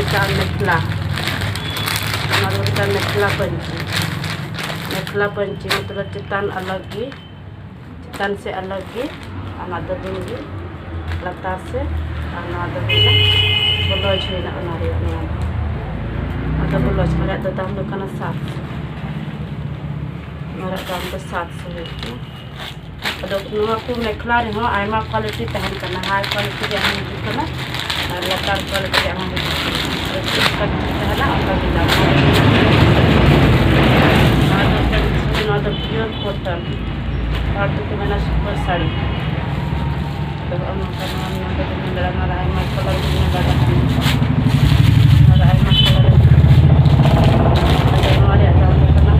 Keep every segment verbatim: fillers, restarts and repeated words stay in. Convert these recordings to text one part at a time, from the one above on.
ᱪᱮᱛᱟᱱ ᱢᱮᱠᱷᱞᱟ, ᱚᱱᱟ ᱫᱚ ᱦᱩᱭᱩᱜ ᱠᱟᱱᱟ ᱢᱮᱠᱷᱞᱟ ᱯᱟᱹᱧᱪᱤ᱾ ᱢᱮᱠᱷᱞᱟ ᱯᱟᱹᱧᱪᱤ ᱢᱚᱛᱞᱚᱵ ᱪᱮᱛᱟᱱ ᱟᱞᱟᱜᱽ ᱜᱮ, ᱪᱮᱛᱟᱱ ᱥᱮᱫ ᱟᱞᱟᱜᱽ ᱜᱮ, ᱟᱨ ᱱᱚᱣᱟ ᱫᱚ ᱞᱩᱝᱜᱤ ᱞᱟᱛᱟᱨ ᱥᱮᱫ, ᱟᱨ ᱱᱚᱣᱟ ᱫᱚ ᱦᱩᱭᱱᱟ ᱵᱞᱟᱣᱩᱡᱽ ᱦᱩᱭᱱᱟ ᱚᱱᱟ ᱨᱮᱭᱟᱜ ᱱᱚᱣᱟ ᱫᱚ᱾ ᱟᱫᱚ ᱵᱞᱟᱣᱩᱡᱽ ᱨᱮᱭᱟᱜ ᱫᱚ ᱫᱟᱢ ᱫᱚ ᱠᱟᱱᱟ ᱥᱟᱛ ᱥᱚ᱾ ᱱᱚᱣᱟ ᱨᱮᱭᱟᱜ ᱫᱟᱢ ᱫᱚ ᱥᱟᱛ ᱥᱚ ᱦᱩᱭᱩᱜ ᱠᱟᱱᱟ᱾ ᱟᱫᱚ ᱱᱚᱣᱟ ᱠᱚ ᱢᱮᱠᱷᱞᱟ ᱨᱮᱦᱚᱸ ᱟᱭᱢᱟ quality ᱛᱟᱦᱮᱱ ᱠᱟᱱᱟ, high quality ᱨᱮᱭᱟᱜ ᱦᱚᱸ ᱦᱤᱡᱩᱜ ᱠᱟᱱᱟ ᱟᱨ ᱞᱟᱛᱟᱨ quality ᱨᱮᱭᱟᱜ ᱦᱚᱸ ᱦᱤᱡᱩᱜ ᱠᱟᱱᱟ᱾ ᱟᱫᱚ ᱪᱮᱫ ᱞᱮᱠᱟ ᱛᱟᱦᱮᱱᱟ ᱚᱱᱠᱟ ᱜᱮ ᱫᱟᱢ ᱦᱚᱸ᱾ ᱱᱚᱣᱟ ᱫᱚ ᱯᱟᱹᱧᱪᱤ, ᱱᱚᱣᱟ ᱫᱚ pure cotton, ᱦᱚᱲ ᱫᱚᱠᱚ ᱢᱮᱱᱟ super ᱥᱟᱹᱲᱤ᱾ ᱟᱫᱚ ᱦᱚᱸᱜᱼᱚ ᱱᱚᱝᱠᱟ ᱱᱚᱣᱟ, ᱱᱚᱣᱟ ᱫᱚ ᱢᱮᱱ ᱫᱟᱲᱮᱭᱟᱜᱼᱟ, ᱱᱚᱣᱟ ᱨᱮ ᱟᱭᱢᱟ colour ᱜᱮ ᱢᱮᱱᱟᱜᱼᱟ᱾ ᱱᱚᱣᱟ ᱨᱮ ᱟᱭᱢᱟ colour ᱜᱮ ᱢᱮᱱᱟᱜᱼᱟ᱾ ᱟᱫᱚ ᱱᱚᱣᱟ ᱨᱮᱭᱟᱜ ᱫᱟᱢ ᱫᱚ ᱠᱟᱱᱟ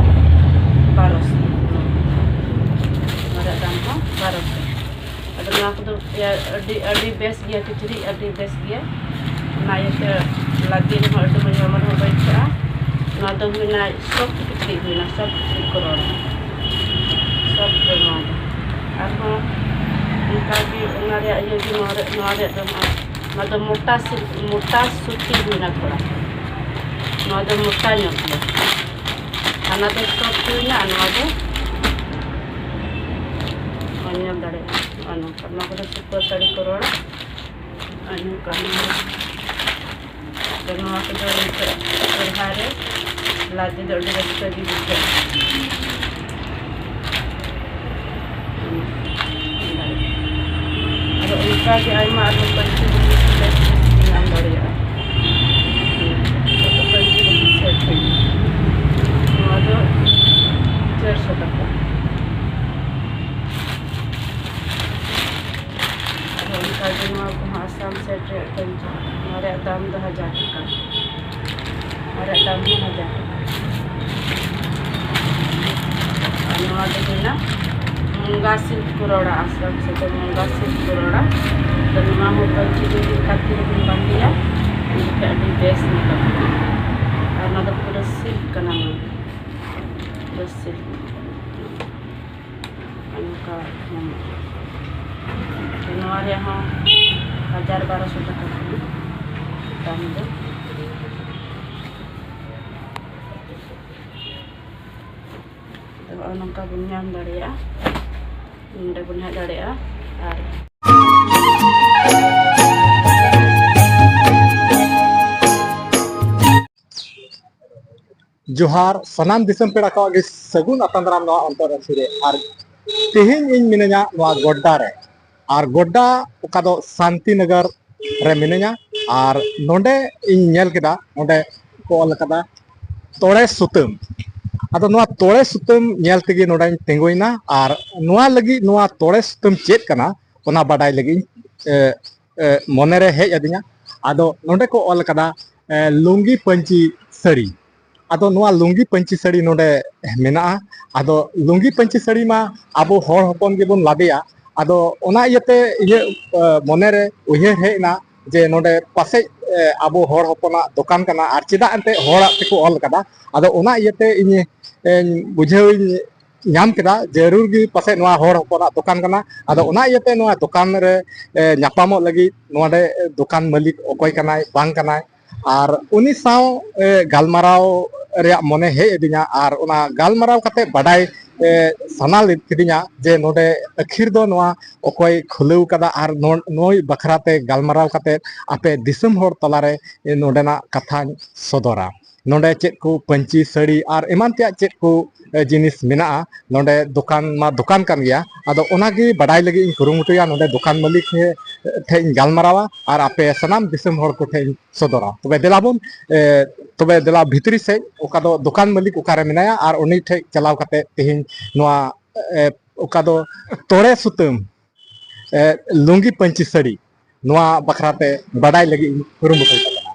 ᱵᱟᱨᱚᱥᱚ᱾ ᱱᱚᱣᱟ ᱨᱮᱭᱟᱜ ᱫᱟᱢ ᱦᱚᱸ ᱵᱟᱨᱚᱥᱚ᱾ ᱟᱫᱚ ᱱᱚᱣᱟ ᱠᱚᱫᱚ ᱟᱹᱰᱤ, ᱟᱹᱰᱤ ᱵᱮᱥ ᱜᱮᱭᱟ, ᱠᱤᱪᱨᱤᱡ ᱟᱹᱰᱤ ᱵᱮᱥ ᱜᱮᱭᱟ᱾ ᱚᱱᱟ ᱤᱭᱟᱹᱛᱮ ᱞᱟᱫᱮ ᱨᱮᱦᱚᱸ ᱟᱹᱰᱤ ᱢᱚᱡᱽ, ᱦᱚᱲᱢᱚ ᱨᱮᱦᱚᱸ ᱵᱟᱹᱭ ᱟᱹᱭᱠᱟᱹᱜᱼᱟ᱾ ᱱᱚᱣᱟ ᱫᱚ ᱦᱩᱭᱱᱟ soft ᱠᱤᱪᱨᱤᱡ, ᱦᱩᱭᱱᱟ soft ᱠᱤᱪᱨᱤᱡ ᱠᱚ ᱨᱚᱲᱟ᱾ Soft ᱫᱚ ᱱᱚᱣᱟ ᱫᱚ᱾ ᱟᱨᱦᱚᱸ ᱚᱱᱠᱟᱜᱮ ᱚᱱᱟ ᱨᱮᱭᱟᱜ ᱤᱭᱟᱹ ᱜᱮ ᱱᱚᱣᱟ ᱨᱮ, ᱱᱚᱣᱟ ᱨᱮᱭᱟᱜ ᱫᱚ ᱱᱚᱣᱟ, ᱱᱚᱣᱟ ᱫᱚ ᱢᱚᱴᱟ ᱥᱤᱞᱠ, ᱢᱚᱴᱟ ᱥᱩᱛᱤ ᱦᱩᱭᱱᱟ ᱛᱷᱚᱲᱟ᱾ ᱱᱚᱣᱟ ᱫᱚ ᱢᱚᱴᱟ ᱧᱚᱜ ᱜᱮᱭᱟ᱾ ᱦᱟᱱᱟ ᱫᱚ soft ᱦᱩᱭᱱᱟ ᱟᱨ ᱱᱚᱣᱟ ᱫᱚ ᱵᱟᱢ ᱧᱮᱞ ᱫᱟᱲᱮᱭᱟᱜᱼᱟ᱾ ᱱᱚᱜᱼᱚ ᱱᱚᱝᱠᱟ, ᱱᱚᱣᱟ ᱠᱚᱫᱚ super ᱥᱟᱹᱲᱤ ᱠᱚ ᱨᱚᱲᱟ᱾ ᱱᱚᱜᱼᱚ ᱱᱚᱝᱠᱟ᱾ ᱟᱫᱚ ᱱᱚᱣᱟ ᱠᱚᱫᱚ ᱱᱤᱛᱚᱜ ᱥᱚᱨᱦᱟᱭ ᱨᱮ ᱞᱟᱫᱮ ᱫᱚ ᱟᱹᱰᱤ ᱨᱟᱹᱥᱠᱟᱹ ᱜᱮ ᱵᱩᱡᱷᱟᱹᱜᱼᱟ᱾ ᱟᱫᱚ ᱚᱱᱠᱟ ᱜᱮ ᱟᱭᱢᱟ ᱟᱨᱦᱚᱸ ᱯᱟᱹᱧᱪᱤ ᱫᱷᱩᱛᱤ set ᱧᱟᱢ ᱫᱟᱲᱮᱭᱟᱜᱼᱟ᱾ ᱡᱚᱛᱚ ᱯᱟᱹᱧᱪᱤ ᱫᱷᱩᱛᱤ set ᱦᱩᱭᱩᱜᱼᱟ᱾ ᱱᱚᱣᱟ ᱫᱚ ᱪᱟᱨᱥᱚ ᱴᱟᱠᱟ᱾ ᱟᱨᱦᱚᱸ ᱚᱱᱠᱟ ᱜᱮ ᱱᱚᱣᱟ ᱠᱚᱦᱚᱸ ᱟᱥᱟᱢ set ᱨᱮᱭᱟᱜ ᱯᱟᱹᱧᱪᱤ, ᱱᱚᱣᱟ ᱨᱮᱭᱟᱜ ᱫᱟᱢ ᱫᱚ ᱦᱟᱡᱟᱨ ᱴᱟᱠᱟ᱾ ᱱᱚᱣᱟ ᱨᱮᱭᱟᱜ ᱫᱟᱢ ᱦᱚᱸ ᱦᱟᱡᱟᱨ ᱴᱟᱠᱟ᱾ ᱟᱨ ᱱᱚᱣᱟ ᱫᱚ ᱦᱩᱭᱱᱟ ᱢᱩᱸᱜᱟ ᱥᱤᱞᱠ ᱠᱚ ᱨᱚᱲᱟ, ᱟᱥᱟᱢ ᱥᱮᱫ ᱫᱚ ᱢᱩᱸᱜᱟ ᱥᱤᱞᱠ ᱠᱚ ᱨᱚᱲᱟ᱾ ᱛᱚ ᱱᱚᱣᱟ ᱦᱚᱸ ᱯᱟᱹᱧᱪᱤ ᱫᱷᱩᱛᱤ ᱠᱟᱛᱮ ᱨᱮᱵᱚᱱ ᱵᱟᱸᱫᱮᱭᱟ, ᱮᱱᱠᱷᱟᱱ ᱟᱹᱰᱤ ᱵᱮᱥ ᱧᱮᱞᱚᱜᱼᱟ᱾ ᱟᱨ ᱚᱱᱟ ᱫᱚ ᱯᱩᱨᱟᱹ ᱥᱤᱞᱠ ᱠᱟᱱᱟ, ᱱᱚᱣᱟ ᱫᱚ ᱥᱤᱞᱠ᱾ ᱚᱱᱠᱟ ᱧᱟᱢᱚᱜᱼᱟ᱾ ᱱᱚᱣᱟ ᱨᱮᱭᱟᱜ ᱦᱚᱸ ᱦᱟᱡᱟᱨ ᱵᱟᱨᱚᱥᱚ ᱴᱟᱠᱟ ᱠᱟᱱᱟ ᱫᱟᱢ ᱫᱚ᱾ ᱱᱚᱝᱠᱟ ᱵᱚᱱ ᱧᱟᱢ ᱫᱟᱲᱮᱭᱟᱜᱼᱟ, ᱱᱚᱸᱰᱮ ᱵᱚᱱ ᱦᱮᱡ ᱫᱟᱲᱮᱭᱟᱜᱼᱟ᱾ ᱟᱨ ᱡᱚᱦᱟᱨ, ᱥᱟᱱᱟᱢ ᱫᱤᱥᱚᱢ ᱯᱮᱲᱟ ᱠᱚᱣᱟᱜ ᱜᱮ ᱥᱟᱹᱜᱩᱱ ᱟᱛᱟᱝ ᱫᱟᱨᱟᱢ ᱱᱚᱣᱟ ᱚᱱᱛᱚᱨ ᱨᱟᱹᱥᱤ ᱨᱮ᱾ ᱟᱨ ᱛᱮᱦᱮᱧ ᱤᱧ ᱢᱤᱱᱟᱹᱧᱟ ᱱᱚᱣᱟ ᱜᱚᱰᱰᱟ ᱨᱮ, ᱟᱨ ᱜᱚᱰᱰᱟ ᱚᱠᱟ ᱫᱚ ᱥᱟᱱᱛᱤ ᱱᱚᱜᱚᱨ ᱨᱮ ᱢᱤᱱᱟᱹᱧᱟ᱾ ᱟᱨ ᱱᱚᱰᱮ ᱤᱧ ᱧᱮᱞ ᱠᱮᱫᱟ, ᱱᱚᱰᱮ ᱠᱚ ᱚᱞ ᱠᱟᱫᱟ ᱛᱚᱲᱮ ᱥᱩᱛᱟᱹᱢ᱾ ᱟᱫᱚ ᱱᱚᱣᱟ ᱛᱚᱲᱮ ᱥᱩᱛᱟᱹᱢ ᱧᱮᱞ ᱛᱮᱜᱮ ᱱᱚᱰᱮᱧ ᱛᱤᱸᱜᱩᱭᱮᱱᱟ, ᱟᱨ ᱱᱚᱣᱟ ᱞᱟᱹᱜᱤᱫ ᱱᱚᱣᱟ ᱛᱚᱲᱮ ᱥᱩᱛᱟᱹᱢ ᱪᱮᱫ ᱠᱟᱱᱟ ᱚᱱᱟ ᱵᱟᱰᱟᱭ ᱞᱟᱹᱜᱤᱫ ᱤᱧ, ᱮ, ᱮ, ᱢᱚᱱᱮᱨᱮ ᱦᱮᱡ ᱟᱹᱫᱤᱧᱟ᱾ ᱟᱫᱚ ᱱᱚᱰᱮ ᱠᱚ ᱚᱞ ᱠᱟᱫᱟ, ᱮ, ᱞᱩᱝᱜᱤ ᱯᱟᱹᱧᱪᱤ ᱥᱟᱹᱲᱤ᱾ ᱟᱫᱚ ᱱᱚᱣᱟ ᱞᱩᱝᱜᱤ ᱯᱟᱹᱧᱪᱤ ᱥᱟᱹᱲᱤ ᱱᱚᱰᱮ ᱢᱮᱱᱟᱜᱼᱟ᱾ ᱟᱫᱚ ᱞᱩᱝᱜᱤ ᱯᱟᱹᱧᱪᱤ ᱥᱟᱹᱲᱤ ᱢᱟ ᱟᱵᱚ ᱦᱚᱲ ᱦᱚᱯᱚᱱ ᱜᱮᱵᱚᱱ ᱞᱟᱫᱮᱭᱟ᱾ ᱟᱫᱚ ᱚᱱᱟ ᱤᱭᱟᱹᱛᱮ ᱤᱧᱟᱹᱜ, ᱮ, ᱢᱚᱱᱮᱨᱮ ᱩᱭᱦᱟᱹᱨ ᱦᱮᱡ ᱮᱱᱟ ᱡᱮ ᱱᱚᱰᱮ ᱯᱟᱥᱮᱡ, ᱮ, ᱟᱵᱚ ᱦᱚᱲ ᱦᱚᱯᱚᱱᱟᱜ ᱫᱚᱠᱟᱱ ᱠᱟᱱᱟ, ᱟᱨ ᱪᱮᱫᱟᱜ ᱮᱱᱛᱮᱫ ᱦᱚᱲᱟᱜ ᱛᱮᱠᱚ ᱚᱞ ᱠᱟᱫᱟ᱾ ᱟᱫᱚ ᱚᱱᱟ ᱤᱭᱟᱹᱛᱮ ᱤᱧ, ᱮᱧ ᱵᱩᱡᱷᱟᱹᱣᱤᱧ ᱧᱟᱢ ᱠᱮᱫᱟ, ᱡᱟᱹᱨᱩᱲ ᱜᱮ ᱯᱟᱥᱮᱡ ᱱᱚᱣᱟ ᱦᱚᱲ ᱦᱚᱯᱚᱱᱟᱜ ᱫᱚᱠᱟᱱ ᱠᱟᱱᱟ᱾ ᱟᱫᱚ ᱚᱱᱟ ᱤᱭᱟᱹᱛᱮ ᱱᱚᱣᱟ ᱫᱚᱠᱟᱱ ᱨᱮ, ᱮ, ᱧᱟᱯᱟᱢᱚᱜ ᱞᱟᱹᱜᱤᱫ ᱱᱚᱰᱮ ᱫᱚᱠᱟᱱ ᱢᱟᱹᱞᱤᱠ ᱚᱠᱚᱭ ᱠᱟᱱᱟᱭ, ᱵᱟᱝ ᱠᱟᱱᱟᱭ, ᱟᱨ ᱩᱱᱤ ᱥᱟᱶ, ᱮ, ᱜᱟᱞᱢᱟᱨᱟᱣ ᱨᱮᱭᱟᱜ ᱢᱚᱱᱮ ᱦᱮᱡ ᱟᱹᱫᱤᱧᱟ᱾ ᱟᱨ ᱚᱱᱟ ᱜᱟᱞᱢᱟᱨᱟᱣ ᱠᱟᱛᱮ ᱵᱟᱰᱟᱭ, ᱮ, ᱥᱟᱱᱟ ᱞᱮᱫ ᱠᱤᱫᱤᱧᱟ ᱡᱮ ᱱᱚᱰᱮ ᱟᱹᱠᱷᱤᱨ ᱫᱚ ᱱᱚᱣᱟ ᱚᱠᱚᱭ ᱠᱷᱩᱞᱟᱹᱣ ᱠᱟᱫᱟ, ᱟᱨ ᱱᱚ-, ᱱᱩᱭ ᱵᱟᱠᱷᱨᱟ ᱛᱮ ᱜᱟᱞᱢᱟᱨᱟᱣ ᱠᱟᱛᱮ ᱟᱯᱮ ᱫᱤᱥᱚᱢ ᱦᱚᱲ ᱛᱟᱞᱟᱨᱮ, ᱮ, ᱱᱚᱰᱮᱱᱟᱜ ᱠᱟᱛᱷᱟᱧ ᱥᱚᱫᱚᱨᱟ᱾ ᱱᱚᱰᱮ ᱪᱮᱫ ᱠᱚ ᱯᱟᱹᱧᱪᱤ ᱥᱟᱹᱲᱤ ᱟᱨ ᱮᱢᱟᱱ ᱛᱮᱭᱟᱜ ᱪᱮᱫ ᱠᱚ, ᱮ, ᱡᱤᱱᱤᱥ ᱢᱮᱱᱟᱜᱼᱟ᱾ ᱱᱚᱰᱮ ᱫᱚᱠᱟᱱ ᱢᱟ ᱫᱚᱠᱟᱱ ᱠᱟᱱ ᱜᱮᱭᱟ, ᱟᱫᱚ ᱚᱱᱟᱜᱮ ᱵᱟᱰᱟᱭ ᱞᱟᱹᱜᱤᱫ ᱤᱧ ᱠᱩᱨᱩᱢᱩᱴᱩᱭᱟ᱾ ᱱᱚᱰᱮ ᱫᱚᱠᱟᱱ ᱢᱟᱹᱞᱤᱠ ᱴᱷᱮ-, ᱴᱷᱮᱡ ᱤᱧ ᱜᱟᱞᱢᱟᱨᱟᱣᱟ ᱟᱨ ᱟᱯᱮ ᱥᱟᱱᱟᱢ ᱫᱤᱥᱚᱢ ᱦᱚᱲ ᱠᱚᱴᱷᱮᱱ ᱤᱧ ᱥᱚᱫᱚᱨᱟ᱾ ᱛᱚᱵᱮ ᱫᱮᱞᱟ ᱵᱚᱱ, ᱮ, ᱛᱚᱵᱮ ᱫᱮᱞᱟ ᱵᱷᱤᱛᱨᱤ ᱥᱮᱫ, ᱚᱠᱟ ᱫᱚ ᱫᱚᱠᱟᱱ ᱢᱟᱹᱞᱤᱠ ᱚᱠᱟᱨᱮ ᱢᱮᱱᱟᱭᱟ, ᱟᱨ ᱩᱱᱤ ᱴᱷᱮᱡ ᱪᱟᱞᱟᱣ ᱠᱟᱛᱮ ᱛᱮᱦᱮᱧ ᱱᱚᱣᱟ, ᱮ, ᱚᱠᱟ ᱫᱚ ᱛᱚᱲᱮ ᱥᱩᱛᱟᱹᱢ, ᱮ, ᱞᱩᱝᱜᱤ ᱯᱟᱹᱧᱪᱤ ᱥᱟᱹᱲᱤ, ᱱᱚᱣᱟ ᱵᱟᱠᱷᱨᱟ ᱛᱮ ᱵᱟᱰᱟᱭ ᱞᱟᱹᱜᱤᱫ ᱤᱧ ᱠᱩᱨᱩᱢᱩᱴᱩᱭ ᱠᱟᱱᱟ᱾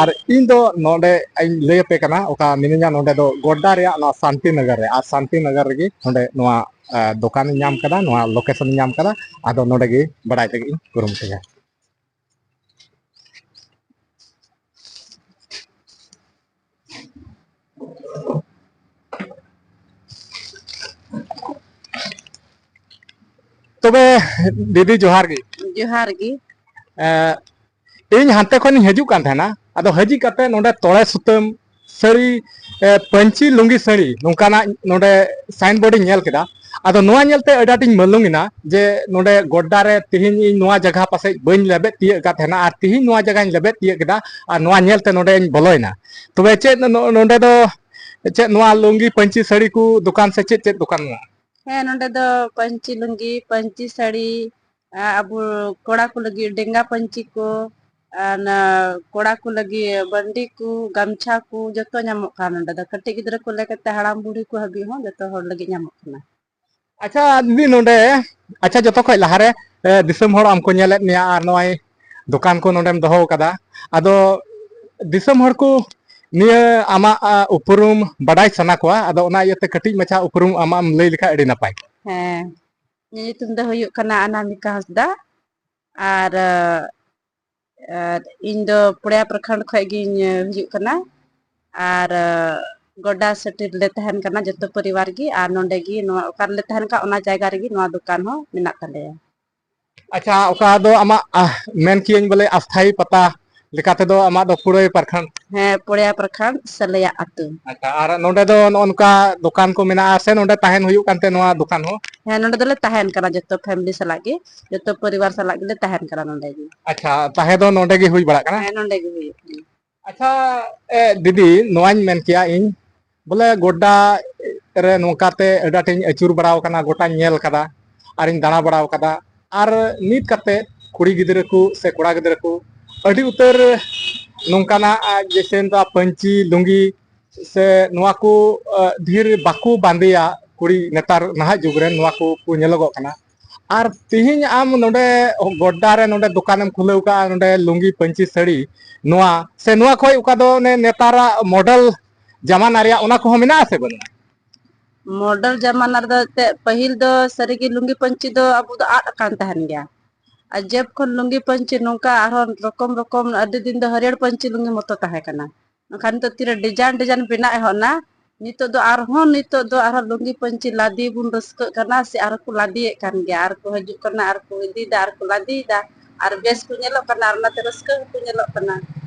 ᱟᱨ ᱤᱧ ᱫᱚ ᱱᱚᱰᱮ ᱤᱧ ᱞᱟᱹᱭ ᱟᱯᱮ ᱠᱟᱱᱟ, ᱚᱠᱟ ᱢᱤᱱᱟᱹᱧᱟ ᱱᱚᱰᱮ ᱫᱚ ᱜᱚᱰᱰᱟ ᱨᱮᱭᱟᱜ ᱱᱚᱣᱟ ᱥᱟᱱᱛᱤ ᱱᱚᱜᱚᱨ ᱨᱮ, ᱟᱨ ᱥᱟᱱᱛᱤ ᱱᱚᱜᱚᱨ ᱨᱮᱜᱮ ᱱᱚᱰᱮ ᱱᱚᱣᱟ, ᱮ, ᱫᱚᱠᱟᱱ ᱤᱧ ᱧᱟᱢ ᱠᱟᱫᱟ, ᱱᱚᱣᱟ ᱞᱳᱠᱮᱥᱚᱱ ᱤᱧ ᱧᱟᱢ ᱠᱟᱫᱟ᱾ ᱟᱫᱚ ᱱᱚᱰᱮ ᱜᱮ ᱵᱟᱰᱟᱭ ᱞᱟᱹᱜᱤᱫ ᱤᱧ ᱠᱩᱨᱩᱢᱩᱴᱩᱭᱟ᱾ ᱛᱚᱵᱮ ᱫᱤᱫᱤ, ᱡᱚᱦᱟᱨ ᱜᱮ᱾ ᱡᱚᱦᱟᱨ ᱜᱮ᱾ ᱮ, ᱤᱧ ᱦᱟᱱᱛᱮ ᱠᱷᱚᱱᱤᱧ ᱦᱤᱡᱩᱜ ᱠᱟᱱ ᱛᱟᱦᱮᱱᱟ, ᱟᱫᱚ ᱦᱤᱡᱩᱜ ᱠᱟᱛᱮ ᱱᱚᱰᱮ ᱛᱚᱲᱮ ᱥᱩᱛᱟᱹᱢ ᱥᱟᱹᱲᱤ, ᱮ, ᱯᱟᱹᱧᱪᱤ ᱞᱩᱝᱜᱤ ᱥᱟᱹᱲᱤ ᱱᱚᱝᱠᱟᱱᱟᱜ ᱱᱚᱰᱮ ᱥᱟᱭᱤᱱ ᱵᱳᱨᱰ ᱤᱧ ᱧᱮᱞ ᱠᱮᱫᱟ᱾ ᱟᱫᱚ ᱱᱚᱣᱟ ᱧᱮᱞᱛᱮ ᱟᱹᱰᱤ ᱟᱸᱴᱤᱧ ᱢᱟᱹᱞᱩᱝ ᱮᱱᱟ ᱡᱮ ᱱᱚᱰᱮ ᱜᱚᱰᱰᱟ ᱨᱮ ᱛᱮᱦᱮᱧ ᱤᱧ ᱱᱚᱣᱟ ᱡᱟᱭᱜᱟ ᱯᱟᱥᱮᱡ ᱵᱟᱹᱧ ᱞᱮᱵᱮᱫ ᱛᱤᱭᱟᱹᱜ ᱟᱠᱟᱫ ᱛᱟᱦᱮᱱᱟ, ᱟᱨ ᱛᱮᱦᱮᱧ ᱱᱚᱣᱟ ᱡᱟᱭᱜᱟᱧ ᱞᱮᱵᱮᱫ ᱛᱤᱭᱟᱹᱜ ᱠᱮᱫᱟ᱾ ᱟᱨ ᱱᱚᱣᱟ ᱧᱮᱞᱛᱮ ᱱᱚᱰᱮᱧ ᱵᱚᱞᱚᱭᱮᱱᱟ᱾ ᱛᱚᱵᱮ ᱪᱮᱫ ᱱᱚ-, ᱱᱚᱰᱮ ᱫᱚ ᱪᱮᱫ ᱱᱚᱣᱟ ᱞᱩᱝᱜᱤ ᱯᱟᱹᱧᱪᱤ ᱥᱟᱹᱲᱤ ᱠᱚ ᱫᱚᱠᱟᱱ ᱥᱮ ᱪᱮᱫ ᱪᱮᱫ ᱫᱚᱠᱟᱱ ᱢᱮᱱᱟᱜᱼᱟ? ᱦᱮᱸ, ᱱᱚᱰᱮ ᱫᱚ ᱯᱟᱹᱧᱪᱤ ᱞᱩᱝᱜᱤ, ᱯᱟᱹᱧᱪᱤ ᱥᱟᱹᱲᱤ, ᱟ, ᱟᱵᱚ ᱠᱚᱲᱟ ᱠᱚ ᱞᱟᱹᱜᱤᱫ ᱰᱮᱸᱜᱟ ᱯᱟᱹᱧᱪᱤ ᱠᱚ, ᱟᱨ ᱚᱱᱟ ᱠᱚᱲᱟ ᱠᱚ ᱞᱟᱹᱜᱤᱫ ᱵᱟᱱᱰᱤ ᱠᱚ, ᱜᱟᱢᱪᱷᱟ ᱠᱚ, ᱡᱚᱛᱚ ᱧᱟᱢᱚᱜ ᱠᱟᱱᱟ ᱱᱚᱰᱮ ᱫᱚ᱾ ᱠᱟᱹᱴᱤᱡ ᱜᱤᱫᱽᱨᱟᱹ ᱠᱚ ᱞᱮᱠᱟᱛᱮ ᱦᱟᱲᱟᱢ ᱵᱩᱲᱦᱤ ᱠᱚ ᱦᱟᱹᱵᱤᱡ ᱦᱚᱸ ᱡᱚᱛᱚ ᱦᱚᱲ ᱞᱟᱹᱜᱤᱫ ᱧᱟᱢᱚᱜ ᱠᱟᱱᱟ᱾ ᱟᱪᱪᱷᱟ ᱫᱤᱫᱤ, ᱱᱚᱰᱮ, ᱟᱪᱪᱷᱟ, ᱡᱚᱛᱚ ᱠᱷᱚᱡ ᱞᱟᱦᱟᱨᱮ, ᱮ, ᱫᱤᱥᱚᱢ ᱦᱚᱲ ᱟᱢ ᱠᱚ ᱧᱮᱞᱮᱫ ᱢᱮᱭᱟ ᱟᱨ ᱱᱚᱜᱼᱚᱭ ᱫᱚᱠᱟᱱ ᱠᱚ ᱱᱚᱰᱮᱢ ᱫᱚᱦᱚ ᱟᱠᱟᱫᱟ᱾ ᱟᱫᱚ ᱫᱤᱥᱚᱢ ᱦᱚᱲ ᱠᱚ ᱱᱤᱭᱟᱹ ᱟᱢᱟᱜ, ᱟ, ᱩᱯᱨᱩᱢ ᱵᱟᱰᱟᱭ ᱥᱟᱱᱟ ᱠᱚᱣᱟ, ᱟᱫᱚ ᱚᱱᱟ ᱤᱭᱟᱹᱛᱮ ᱠᱟᱹᱴᱤᱡ ᱢᱟᱪᱷᱟ ᱩᱯᱨᱩᱢ ᱟᱢᱟᱜ ᱮᱢ ᱞᱟᱹᱭ ᱞᱮᱠᱷᱟᱡ ᱟᱹᱰᱤ ᱱᱟᱯᱟᱭ ᱠᱚᱜᱼᱟ᱾ ᱦᱮᱸ, ᱤᱧᱟᱹᱜ ᱧᱩᱛᱩᱢ ᱫᱚ ᱦᱩᱭᱩᱜ ᱠᱟᱱᱟ ᱟᱱᱟᱢᱤᱠᱟ ᱦᱟᱸᱥᱫᱟ᱾ ᱟᱨ, ᱟᱨ ᱤᱧ ᱫᱚ ᱯᱚᱲᱭᱟ ᱯᱨᱚᱠᱷᱚᱸᱰ ᱠᱷᱚᱡ ᱜᱤᱧ ᱦᱤᱡᱩᱜ ᱠᱟᱱᱟ᱾ ᱟᱨ ᱜᱚᱰᱟ ᱥᱮᱴᱤ ᱨᱮᱞᱮ ᱛᱟᱦᱮᱱ ᱠᱟᱱᱟ ᱡᱚᱛᱚ ᱯᱚᱨᱤᱵᱟᱨ ᱜᱮ, ᱟᱨ ᱱᱚᱰᱮ ᱜᱮ ᱱᱚᱣᱟ ᱚᱠᱟ ᱨᱮᱞᱮ ᱛᱟᱦᱮᱱ ᱠᱟᱱ ᱚᱱᱟ ᱡᱟᱭᱜᱟ ᱨᱮᱜᱮ ᱱᱚᱣᱟ ᱫᱚᱠᱟᱱ ᱦᱚᱸ ᱢᱮᱱᱟᱜ ᱛᱟᱞᱮᱭᱟ᱾ ᱟᱪᱪᱷᱟ, ᱚᱠᱟ ᱫᱚ ᱟᱢᱟᱜ, ᱟᱦ, ᱢᱮᱱ ᱠᱤᱭᱟᱹᱧ ᱵᱚᱞᱮ ᱟᱥᱛᱷᱟᱭᱤ ᱯᱟᱛᱟ ᱞᱮᱠᱟ ᱛᱮᱫᱚ ᱟᱢᱟᱜ ᱫᱚ ᱯᱩᱲᱟᱹᱭ ᱯᱨᱚᱠᱷᱚᱸᱰ? ᱦᱮᱸ, ᱯᱚᱲᱭᱟ ᱯᱨᱚᱠᱷᱚᱸᱰ ᱥᱟᱞᱮᱭᱟ ᱟᱹᱛᱩ᱾ ᱟᱪᱪᱷᱟ, ᱟᱨ ᱱᱚᱰᱮ ᱫᱚ ᱱᱚᱜᱼᱚ ᱱᱚᱝᱠᱟ ᱫᱚᱠᱟᱱ ᱠᱚ ᱢᱮᱱᱟᱜᱼᱟ ᱥᱮ ᱱᱚᱰᱮ ᱛᱟᱦᱮᱱ ᱦᱩᱭᱩᱜ ᱠᱟᱱᱛᱮ ᱱᱚᱣᱟ ᱫᱚᱠᱟᱱ ᱦᱚᱸ? ᱦᱮᱸ, ᱱᱚᱰᱮ ᱫᱚᱞᱮ ᱛᱟᱦᱮᱱ ᱠᱟᱱᱟ ᱡᱚᱛᱚ ᱯᱷᱮᱢᱤᱞᱤ ᱥᱟᱞᱟᱜ ᱜᱮ, ᱡᱚᱛᱚ ᱯᱚᱨᱤᱵᱟᱨ ᱥᱟᱞᱟᱜ ᱜᱮᱞᱮ ᱛᱟᱦᱮᱱ ᱠᱟᱱᱟ ᱱᱚᱰᱮ ᱜᱮ᱾ ᱟᱪᱪᱷᱟ, ᱛᱟᱦᱮᱸ ᱫᱚ ᱱᱚᱰᱮ ᱜᱮ ᱦᱩᱭ ᱵᱟᱲᱟᱜ ᱠᱟᱱᱟ? ᱦᱮᱸ, ᱱᱚᱰᱮ ᱜᱮ ᱦᱩᱭᱩᱜ ᱠᱟᱱᱟ᱾ ᱟᱪᱪᱷᱟ, ᱮ, ᱫᱤᱫᱤ, ᱱᱚᱣᱟᱧ ᱢᱮᱱ ᱠᱮᱭᱟ ᱤᱧ, ᱵᱚᱞᱮ ᱜᱚᱰᱰᱟ ᱨᱮ ᱱᱚᱝᱠᱟᱛᱮ ᱟᱹᱰᱤ ᱟᱸᱴᱤᱧ ᱟᱹᱪᱩᱨ ᱵᱟᱲᱟᱣ ᱠᱟᱱᱟ, ᱜᱚᱴᱟᱧ ᱧᱮᱞ ᱠᱟᱫᱟ ᱟᱨᱤᱧ ᱫᱟᱬᱟ ᱵᱟᱲᱟᱣ ᱠᱟᱫᱟ᱾ ᱟᱨ ᱱᱤᱛ ᱠᱟᱛᱮ ᱠᱩᱲᱤ ᱜᱤᱫᱽᱨᱟᱹ ᱠᱚ ᱥᱮ ᱠᱚᱲᱟ ᱜᱤᱫᱽᱨᱟᱹ ᱠᱚ ᱟᱹᱰᱤ ᱩᱛᱟᱹᱨ ᱱᱚᱝᱠᱟᱱᱟᱜ, ᱟ, ᱡᱮᱭᱥᱮ ᱱᱤᱛᱚᱜ ᱯᱟᱹᱧᱪᱤ ᱞᱩᱝᱜᱤ ᱥᱮ ᱱᱚᱣᱟ ᱠᱚ, ᱟ, ᱰᱷᱮᱨ ᱵᱟᱠᱚ ᱵᱟᱸᱫᱮᱭᱟ ᱠᱩᱲᱤ ᱱᱮᱛᱟᱨ ᱱᱟᱦᱟᱜ ᱡᱩᱜᱽ ᱨᱮᱱ ᱱᱚᱣᱟ ᱠᱚ, ᱠᱚ ᱧᱮᱞᱚᱜᱚᱜ ᱠᱟᱱᱟ᱾ ᱟᱨ ᱛᱮᱦᱮᱧ ᱟᱢ ᱱᱚᱰᱮ ᱜᱚᱰᱰᱟ ᱨᱮ ᱱᱚᱰᱮ ᱫᱚᱠᱟᱱᱮᱢ ᱠᱷᱩᱞᱟᱹᱣ ᱠᱟᱜᱼᱟ, ᱱᱚᱰᱮ ᱞᱩᱝᱜᱤ ᱯᱟᱹᱧᱪᱤ ᱥᱟᱹᱲᱤ ᱱᱚᱣᱟ ᱥᱮ ᱱᱚᱣᱟ ᱠᱷᱚᱡ ᱚᱠᱟ ᱫᱚ ᱚᱱᱮ ᱱᱮᱛᱟᱨᱟᱜ ᱢᱚᱰᱮᱞ ᱡᱟᱢᱟᱱᱟ ᱨᱮᱭᱟᱜ ᱚᱱᱟ ᱠᱚᱦᱚᱸ ᱢᱮᱱᱟᱜᱼᱟ ᱥᱮ ᱵᱟᱹᱱᱩᱜᱼᱟ? ᱢᱚᱰᱮᱞ ᱡᱟᱢᱟᱱᱟ ᱨᱮᱫᱚ ᱮᱱᱛᱮᱫ ᱯᱟᱹᱦᱤᱞ ᱫᱚ ᱥᱟᱹᱨᱤᱜᱮ ᱞᱩᱝᱜᱤ ᱯᱟᱹᱧᱪᱤ ᱫᱚ ᱟᱵᱚ ᱫᱚ ᱟᱫ ᱟᱠᱟᱱ ᱛᱟᱦᱮᱱ ᱜᱮᱭᱟ᱾ ᱟᱨ ᱡᱮᱵ ᱠᱷᱚᱱ ᱞᱩᱝᱜᱤ ᱯᱟᱹᱧᱪᱤ ᱱᱚᱝᱠᱟ ᱟᱨᱦᱚᱸ ᱨᱚᱠᱚᱢ ᱨᱚᱠᱚᱢ, ᱟᱹᱰᱤ ᱫᱤᱱ ᱫᱚ ᱦᱟᱹᱨᱭᱟᱹᱲ ᱯᱟᱹᱧᱪᱤ ᱞᱩᱝᱜᱤ ᱢᱚᱛᱚ ᱛᱟᱦᱮᱸ ᱠᱟᱱᱟ, ᱢᱮᱱᱠᱷᱟᱱ ᱱᱤᱛᱚᱜ ᱛᱤᱨᱮ ᱰᱤᱡᱟᱭᱤᱱ ᱰᱤᱡᱟᱭᱤᱱ ᱵᱮᱱᱟᱜ ᱮᱦᱚᱵ ᱮᱱᱟ, ᱱᱤᱛᱚᱜ ᱫᱚ ᱟᱨᱦᱚᱸ, ᱱᱤᱛᱚᱜ ᱫᱚ ᱟᱨᱦᱚᱸ ᱞᱩᱝᱜᱤ ᱯᱟᱹᱧᱪᱤ ᱞᱟᱫᱮ ᱵᱚᱱ ᱨᱟᱹᱥᱠᱟᱹᱜ ᱠᱟᱱᱟ ᱥᱮ ᱟᱨᱦᱚᱸ ᱠᱚ ᱞᱟᱫᱮᱭᱮᱫ ᱠᱟᱱ ᱜᱮᱭᱟ, ᱟᱨ ᱠᱚ ᱦᱤᱡᱩᱜ ᱠᱟᱱᱟ ᱟᱨ ᱠᱚ ᱤᱫᱤᱭᱮᱫᱟ ᱟᱨ ᱠᱚ ᱞᱟᱫᱮᱭᱮᱫᱟ, ᱟᱨ ᱵᱮᱥ ᱠᱚ ᱧᱮᱞᱚᱜ ᱠᱟᱱᱟ ᱟᱨ ᱚᱱᱟᱛᱮ ᱨᱟᱹᱥᱠᱟᱹ ᱦᱚᱸᱠᱚ ᱧᱮᱞᱚᱜ ᱠᱟᱱᱟ᱾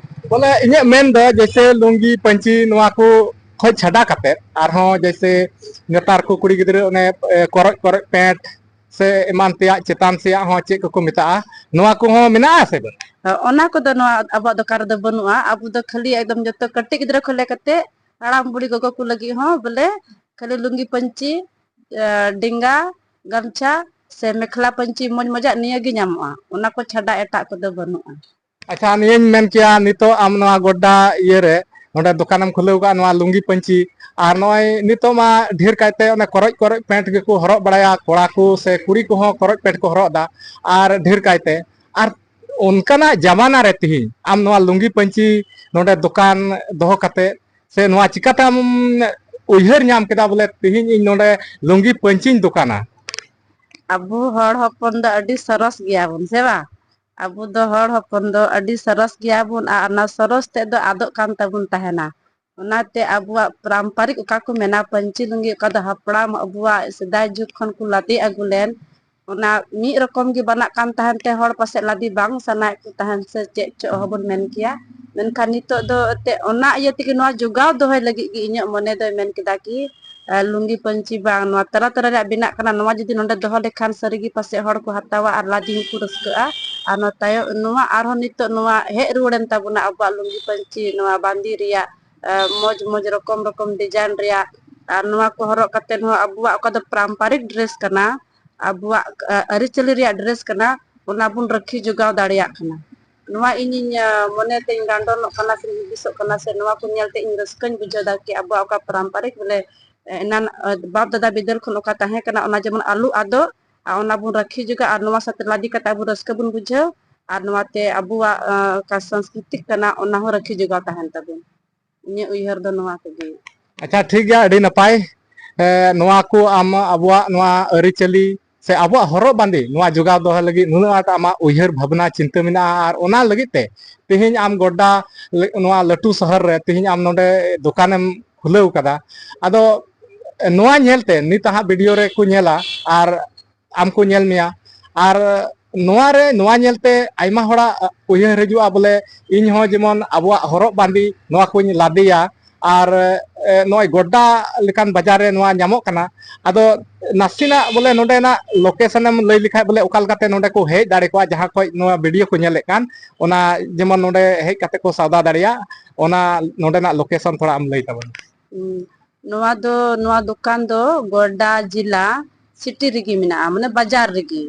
ᱵᱚᱞᱮ ᱤᱧᱟᱹᱜ ᱢᱮᱱ ᱫᱚ ᱡᱮᱭᱥᱮ ᱞᱩᱝᱜᱤ ᱯᱟᱹᱧᱪᱤ ᱱᱚᱣᱟ ᱠᱚ ᱠᱷᱚᱡ ᱪᱷᱟᱰᱟ ᱠᱟᱛᱮ ᱟᱨᱦᱚᱸ ᱡᱮᱭᱥᱮ ᱱᱮᱛᱟᱨ ᱠᱚ ᱠᱩᱲᱤ ᱜᱤᱫᱽᱨᱟᱹ ᱚᱱᱮ, ᱮ, ᱠᱚᱨᱚᱡ ᱠᱚᱨᱚᱡ ᱯᱮᱱᱴ ᱥᱮ ᱮᱢᱟᱱ ᱛᱮᱭᱟᱜ ᱪᱮᱛᱟᱱ ᱥᱮᱭᱟᱜ ᱦᱚᱸ ᱪᱮᱫ ᱠᱚᱠᱚ ᱢᱮᱛᱟᱜᱼᱟ, ᱱᱚᱣᱟ ᱠᱚᱦᱚᱸ ᱢᱮᱱᱟᱜᱼᱟ ᱥᱮ ᱵᱟᱹᱱᱩᱜ? ᱚᱱᱟ ᱠᱚᱫᱚ ᱱᱚᱣᱟ ᱟᱵᱚᱣᱟᱜ ᱫᱚᱠᱟᱱ ᱨᱮᱫᱚ ᱵᱟᱹᱱᱩᱜᱼᱟ᱾ ᱟᱵᱚ ᱫᱚ ᱠᱷᱟᱹᱞᱤ ᱮᱠᱫᱚᱢ ᱡᱚᱛᱚ ᱠᱟᱹᱴᱤᱡ ᱜᱤᱫᱽᱨᱟᱹ ᱠᱷᱚᱱ ᱞᱮ ᱠᱟᱛᱮ ᱦᱟᱲᱟᱢ ᱵᱩᱲᱦᱤ ᱜᱚᱜᱚ ᱠᱚ ᱞᱟᱹᱜᱤᱫ ᱦᱚᱸ ᱵᱚᱞᱮ ᱠᱷᱟᱹᱞᱤ ᱞᱩᱝᱜᱤ ᱯᱟᱹᱧᱪᱤ, ᱮ, ᱰᱮᱸᱜᱟ, ᱜᱟᱢᱪᱷᱟ ᱥᱮ ᱢᱮᱠᱷᱞᱟ ᱯᱟᱹᱧᱪᱤ ᱢᱚᱡᱽ ᱢᱚᱡᱟᱜ ᱱᱤᱭᱟᱹ ᱜᱮ ᱧᱟᱢᱚᱜᱼᱟ, ᱚᱱᱟ ᱠᱚ ᱪᱷᱟᱰᱟ ᱮᱴᱟᱜ ᱠᱚᱫᱚ ᱵᱟᱹᱱᱩᱜᱼᱟ᱾ ᱟᱪᱪᱷᱟ, ᱱᱤᱭᱟᱹᱧ ᱢᱮᱱ ᱠᱮᱭᱟ, ᱱᱤᱛᱚᱜ ᱟᱢ ᱱᱚᱣᱟ ᱜᱚᱰᱰᱟ ᱤᱭᱟᱹᱨᱮ ᱱᱚᱰᱮ ᱫᱚᱠᱟᱱᱮᱢ ᱠᱷᱩᱞᱟᱹᱣ ᱠᱟᱜᱼᱟ, ᱱᱚᱣᱟ ᱞᱩᱝᱜᱤ ᱯᱟᱹᱧᱪᱤ, ᱟᱨ ᱱᱚᱜᱼᱚᱭ ᱱᱤᱛᱚᱜ ᱢᱟ ᱰᱷᱮᱨ ᱠᱟᱭᱛᱮ ᱚᱱᱮ ᱠᱚᱨᱚᱡ ᱠᱚᱨᱚᱡ ᱯᱮᱱᱴ ᱜᱮᱠᱚ ᱦᱚᱨᱚᱜ ᱵᱟᱲᱟᱭᱟ, ᱠᱚᱲᱟ ᱠᱚ ᱥᱮ ᱠᱩᱲᱤ ᱠᱚᱦᱚᱸ ᱠᱚᱨᱚᱡ ᱯᱮᱱᱴ ᱠᱚ ᱦᱚᱨᱚᱜ ᱮᱫᱟ, ᱟᱨ ᱰᱷᱮᱨ ᱠᱟᱭᱛᱮ, ᱟᱨ ᱚᱱᱠᱟᱱᱟᱜ ᱡᱟᱢᱟᱱᱟ ᱨᱮ ᱛᱤᱦᱤᱧ ᱟᱢ ᱱᱚᱣᱟ ᱞᱩᱝᱜᱤ ᱯᱟᱹᱧᱪᱤ ᱱᱚᱰᱮ ᱫᱚᱠᱟᱱ ᱫᱚᱦᱚ ᱠᱟᱛᱮ ᱥᱮ ᱱᱚᱣᱟ ᱪᱤᱠᱟᱛᱮᱢ ᱩᱭᱦᱟᱹᱨ ᱧᱟᱢ ᱠᱮᱫᱟ ᱵᱚᱞᱮ ᱛᱤᱦᱤᱧ ᱤᱧ ᱱᱚᱰᱮ ᱞᱩᱝᱜᱤ ᱯᱟᱹᱧᱪᱤᱧ ᱫᱚᱠᱟᱱᱟ? ᱟᱵᱚ ᱦᱚᱲ ᱦᱚᱯᱚᱱ ᱫᱚ ᱟᱹᱰᱤ ᱥᱚᱨᱚᱥ ᱜᱮᱭᱟᱵᱚᱱ ᱥᱮ ᱵᱟᱝ? ᱟᱵᱚ ᱫᱚ ᱦᱚᱲ ᱦᱚᱯᱚᱱ ᱫᱚ ᱟᱹᱰᱤ ᱥᱚᱨᱚᱥ ᱜᱮᱭᱟᱵᱚᱱ, ᱟᱨ ᱚᱱᱟ ᱥᱚᱨᱚᱥ ᱛᱮᱫ ᱫᱚ ᱟᱫᱚᱜ ᱠᱟᱱ ᱛᱟᱵᱚᱱ ᱛᱟᱦᱮᱱᱟ᱾ ᱚᱱᱟᱛᱮ ᱟᱵᱚᱣᱟᱜ ᱯᱟᱨᱟᱢᱯᱟᱨᱤᱠ ᱚᱠᱟ ᱠᱚ ᱢᱮᱱᱟ ᱯᱟᱹᱧᱪᱤ ᱞᱩᱝᱜᱤ, ᱚᱠᱟ ᱫᱚ ᱦᱟᱯᱲᱟᱢ ᱟᱵᱚᱣᱟᱜ ᱥᱮᱫᱟᱭ ᱡᱩᱜᱽ ᱠᱷᱚᱱ ᱠᱚ ᱞᱟᱫᱮ ᱟᱹᱜᱩ ᱞᱮᱱ, ᱚᱱᱟ ᱢᱤᱫ ᱨᱚᱠᱚᱢ ᱜᱮ ᱵᱟᱱᱟᱜ ᱠᱟᱱ ᱛᱟᱦᱮᱱ ᱛᱮ ᱦᱚᱲ ᱯᱟᱥᱮᱡ ᱞᱟᱫᱮ ᱵᱟᱝ ᱥᱟᱱᱟᱭᱮᱫ ᱠᱚ ᱛᱟᱦᱮᱱ ᱥᱮ ᱪᱮᱫ ᱪᱚ ᱚᱦᱚ ᱵᱚᱱ ᱢᱮᱱ ᱠᱮᱭᱟ᱾ ᱢᱮᱱᱠᱷᱟᱱ ᱱᱤᱛᱚᱜ ᱫᱚ ᱮᱱᱛᱮᱫ ᱚᱱᱟ ᱤᱭᱟᱹ ᱛᱮᱜᱮ ᱱᱚᱣᱟ ᱡᱚᱜᱟᱣ ᱫᱚᱦᱚᱭ ᱞᱟᱹᱜᱤᱫ ᱜᱮ ᱤᱧᱟᱹᱜ ᱢᱚᱱᱮ ᱫᱚᱭ ᱢᱮᱱ ᱠᱮᱫᱟ ᱠᱤ, ᱟᱨ ᱞᱩᱝᱜᱤ ᱯᱟᱹᱧᱪᱤ ᱵᱟᱝ, ᱱᱚᱣᱟ ᱛᱟᱨᱟ ᱛᱟᱨᱟ ᱨᱮᱭᱟᱜ ᱵᱮᱱᱟᱜ ᱠᱟᱱᱟ, ᱱᱚᱣᱟ ᱡᱩᱫᱤ ᱱᱚᱰᱮ ᱫᱚᱦᱚ ᱞᱮᱠᱷᱟᱱ ᱥᱟᱹᱨᱤᱜᱮ ᱯᱟᱥᱮᱡ ᱦᱚᱲ ᱠᱚ ᱦᱟᱛᱟᱣᱟ ᱟᱨ ᱞᱟᱫᱮ ᱦᱚᱸᱠᱚ ᱨᱟᱹᱥᱠᱟᱹᱜᱼᱟ᱾ ᱟᱨ ᱱᱚᱣᱟ ᱛᱟᱭᱚᱢ, ᱱᱚᱣᱟ ᱟᱨᱦᱚᱸ ᱱᱤᱛᱚᱜ ᱱᱚᱣᱟ ᱦᱮᱡ ᱨᱩᱣᱟᱹᱲᱮᱱ ᱛᱟᱵᱚᱱᱟ ᱟᱵᱚᱣᱟᱜ ᱞᱩᱝᱜᱤ ᱯᱟᱹᱧᱪᱤ, ᱱᱚᱣᱟ ᱵᱟᱸᱫᱮ ᱨᱮᱭᱟᱜ, ᱟᱨ ᱢᱚᱡᱽ ᱢᱚᱡᱽ ᱨᱚᱠᱚᱢ ᱨᱚᱠᱚᱢ design ᱨᱮᱭᱟᱜ, ᱟᱨ ᱱᱚᱣᱟ ᱠᱚ ᱦᱚᱨᱚᱜ ᱠᱟᱛᱮ ᱦᱚᱸ ᱟᱵᱚᱣᱟᱜ ᱚᱠᱟ ᱫᱚ ᱯᱟᱨᱟᱢᱯᱟᱨᱤᱠ dress ᱠᱟᱱᱟ, ᱟᱵᱚᱣᱟᱜ, ᱟ, ᱟᱹᱨᱤᱪᱟᱹᱞᱤ ᱨᱮᱭᱟᱜ dress ᱠᱟᱱᱟ, ᱚᱱᱟ ᱵᱚᱱ ᱨᱟᱹᱠᱷᱤ ᱡᱚᱜᱟᱣ ᱫᱟᱲᱮᱭᱟᱜ ᱠᱟᱱᱟ᱾ ᱱᱚᱣᱟ ᱤᱧᱤᱧ, ᱟ, ᱢᱚᱱᱮ ᱛᱮᱧ ᱜᱟᱱᱰᱚᱱᱚᱜ ᱠᱟᱱᱟ ᱥᱮ ᱦᱩᱫᱤᱥᱚᱜ ᱠᱟᱱᱟ ᱥᱮ ᱱᱚᱣᱟ ᱠᱚ ᱧᱮᱞ ᱛᱮ ᱤᱧ ᱨᱟᱹᱥᱠᱟᱹᱧ ᱵᱩᱡᱷᱟᱹᱣ ᱫᱟ ᱠᱤ ᱟᱵᱚᱣᱟᱜ ᱚᱠᱟ ᱯᱟᱨᱟᱢᱯᱟᱨᱤᱠ ᱵᱚᱞᱮ, ᱮ, ᱮᱱᱟᱱ, ᱟ, ᱵᱟᱯ ᱫᱟᱫᱟ ᱵᱤᱫᱟᱹᱞ ᱠᱷᱚᱱ ᱚᱠᱟ ᱛᱟᱦᱮᱸ ᱠᱟᱱᱟ ᱚᱱᱟ ᱡᱮᱢᱚᱱ ᱟᱞᱚ ᱟᱫᱚᱜ, ᱟᱨ ᱚᱱᱟ ᱵᱚᱱ ᱨᱟᱹᱠᱷᱤ ᱡᱚᱜᱟᱣ ᱟᱨ ᱱᱚᱣᱟ ᱥᱟᱛᱮ ᱞᱟᱫᱮ ᱠᱟᱛᱮ ᱟᱵᱚ ᱨᱟᱹᱥᱠᱟᱹ ᱵᱚᱱ ᱵᱩᱡᱷᱟᱹᱣ ᱟᱨ ᱱᱚᱣᱟᱛᱮ ᱟᱵᱚᱣᱟᱜ, ᱟ, ᱚᱠᱟ ᱥᱚᱝᱥᱠᱨᱤᱛᱤᱠ ᱠᱟᱱᱟ ᱚᱱᱟ ᱦᱚᱸ ᱨᱟᱹᱠᱷᱤ ᱡᱚᱜᱟᱣ ᱛᱟᱦᱮᱱ ᱛᱟᱵᱚᱱ᱾ ᱤᱧᱟᱹᱜ ᱩᱭᱦᱟᱹᱨ ᱫᱚ ᱱᱚᱣᱟ ᱠᱚᱜᱮ᱾ ᱟᱪᱪᱷᱟ, ᱴᱷᱤᱠ ᱜᱮᱭᱟ, ᱟᱹᱰᱤ ᱱᱟᱯᱟᱭ᱾ ᱮ, ᱱᱚᱣᱟ ᱠᱚ ᱟᱢ ᱟᱵᱚᱣᱟᱜ ᱱᱚᱣᱟ ᱟᱹᱨᱤᱪᱟᱹᱞᱤ ᱥᱮ ᱟᱵᱚᱣᱟᱜ ᱦᱚᱨᱚᱜ ᱵᱟᱸᱫᱮ ᱱᱚᱣᱟ ᱡᱚᱜᱟᱣ ᱫᱚᱦᱚ ᱞᱟᱹᱜᱤᱫ ᱱᱩᱱᱟᱹᱜ ᱟᱸᱴ ᱟᱢᱟᱜ ᱩᱭᱦᱟᱹᱨ ᱵᱷᱟᱵᱽᱱᱟ ᱪᱤᱱᱛᱟᱹ ᱢᱮᱱᱟᱜᱼᱟ, ᱟᱨ ᱚᱱᱟ ᱞᱟᱹᱜᱤᱫ ᱛᱮ ᱛᱮᱦᱮᱧ ᱟᱢ ᱜᱚᱰᱰᱟ ᱞᱮ-, ᱱᱚᱣᱟ ᱞᱟᱹᱴᱩ ᱥᱚᱦᱚᱨ ᱨᱮ ᱛᱮᱦᱮᱧ ᱟᱢ ᱱᱚᱰᱮ ᱫᱚᱠᱟᱱᱮᱢ ᱠᱷᱩᱞᱟᱹᱣ ᱠᱟᱫᱟ᱾ ᱟᱫᱚ ᱱᱚᱣᱟ ᱧᱮᱞᱛᱮ ᱱᱤᱛ ᱦᱟᱸᱜ video ᱨᱮᱠᱚ ᱧᱮᱞᱟ ᱟᱨ ᱟᱢ ᱠᱚ ᱧᱮᱞ ᱢᱮᱭᱟ, ᱟᱨ ᱱᱚᱣᱟ ᱨᱮ, ᱱᱚᱣᱟ ᱧᱮᱞᱛᱮ ᱟᱭᱢᱟ ᱦᱚᱲᱟᱜ ᱩᱭᱦᱟᱹᱨ ᱦᱤᱡᱩᱜᱼᱟ, ᱵᱚᱞᱮ ᱤᱧ ᱦᱚᱸ ᱡᱮᱢᱚᱱ ᱟᱵᱚᱣᱟᱜ ᱦᱚᱨᱚᱜ ᱵᱟᱸᱫᱮ ᱱᱚᱣᱟ ᱠᱚᱧ ᱞᱟᱫᱮᱭᱟ, ᱟᱨ ᱮ, ᱱᱚᱜᱼᱚᱭ ᱜᱚᱰᱰᱟ ᱞᱮᱠᱟᱱ ᱵᱟᱡᱟᱨ ᱨᱮ ᱱᱚᱣᱟ ᱧᱟᱢᱚᱜ ᱠᱟᱱᱟ᱾ ᱟᱫᱚ ᱱᱟᱥᱮᱱᱟᱜ ᱵᱚᱞᱮ ᱱᱚᱰᱮᱱᱟᱜ ᱞᱳᱠᱮᱥᱚᱱ ᱮᱢ ᱞᱟᱹᱭ ᱞᱮᱠᱷᱟᱡ, ᱵᱚᱞᱮ ᱚᱠᱟ ᱞᱮᱠᱟᱛᱮ ᱱᱚᱰᱮ ᱠᱚ ᱦᱮᱡ ᱫᱟᱲᱮ ᱠᱚᱜᱼᱟ, ᱡᱟᱦᱟᱸ ᱠᱷᱚᱡ ᱱᱚᱣᱟ ᱵᱷᱤᱰᱤᱭᱳ ᱠᱚ ᱧᱮᱞᱮᱫ ᱠᱟᱱ, ᱚᱱᱟ ᱡᱮᱢᱚᱱ ᱱᱚᱰᱮ ᱦᱮᱡ ᱠᱟᱛᱮ ᱠᱚ ᱥᱟᱣᱫᱟ ᱫᱟᱲᱮᱭᱟᱜ, ᱚᱱᱟ ᱱᱚᱰᱮᱱᱟᱜ ᱞᱳᱠᱮᱥᱚᱱ ᱛᱷᱚᱲᱟ ᱟᱢ ᱞᱟᱹᱭ ᱛᱟᱵᱚᱱ᱾ ᱦᱩᱸ᱾ ᱱᱚᱣᱟ ᱫᱚ, ᱱᱚᱣᱟ ᱫᱚᱠᱟᱱ ᱫᱚ ᱜᱚᱰᱰᱟ ᱡᱤᱞᱟ ᱥᱤᱴᱤ ᱨᱮᱜᱮ ᱢᱮᱱᱟᱜᱼᱟ, ᱢᱟᱱᱮ ᱵᱟᱡᱟᱨ ᱨᱮᱜᱮ᱾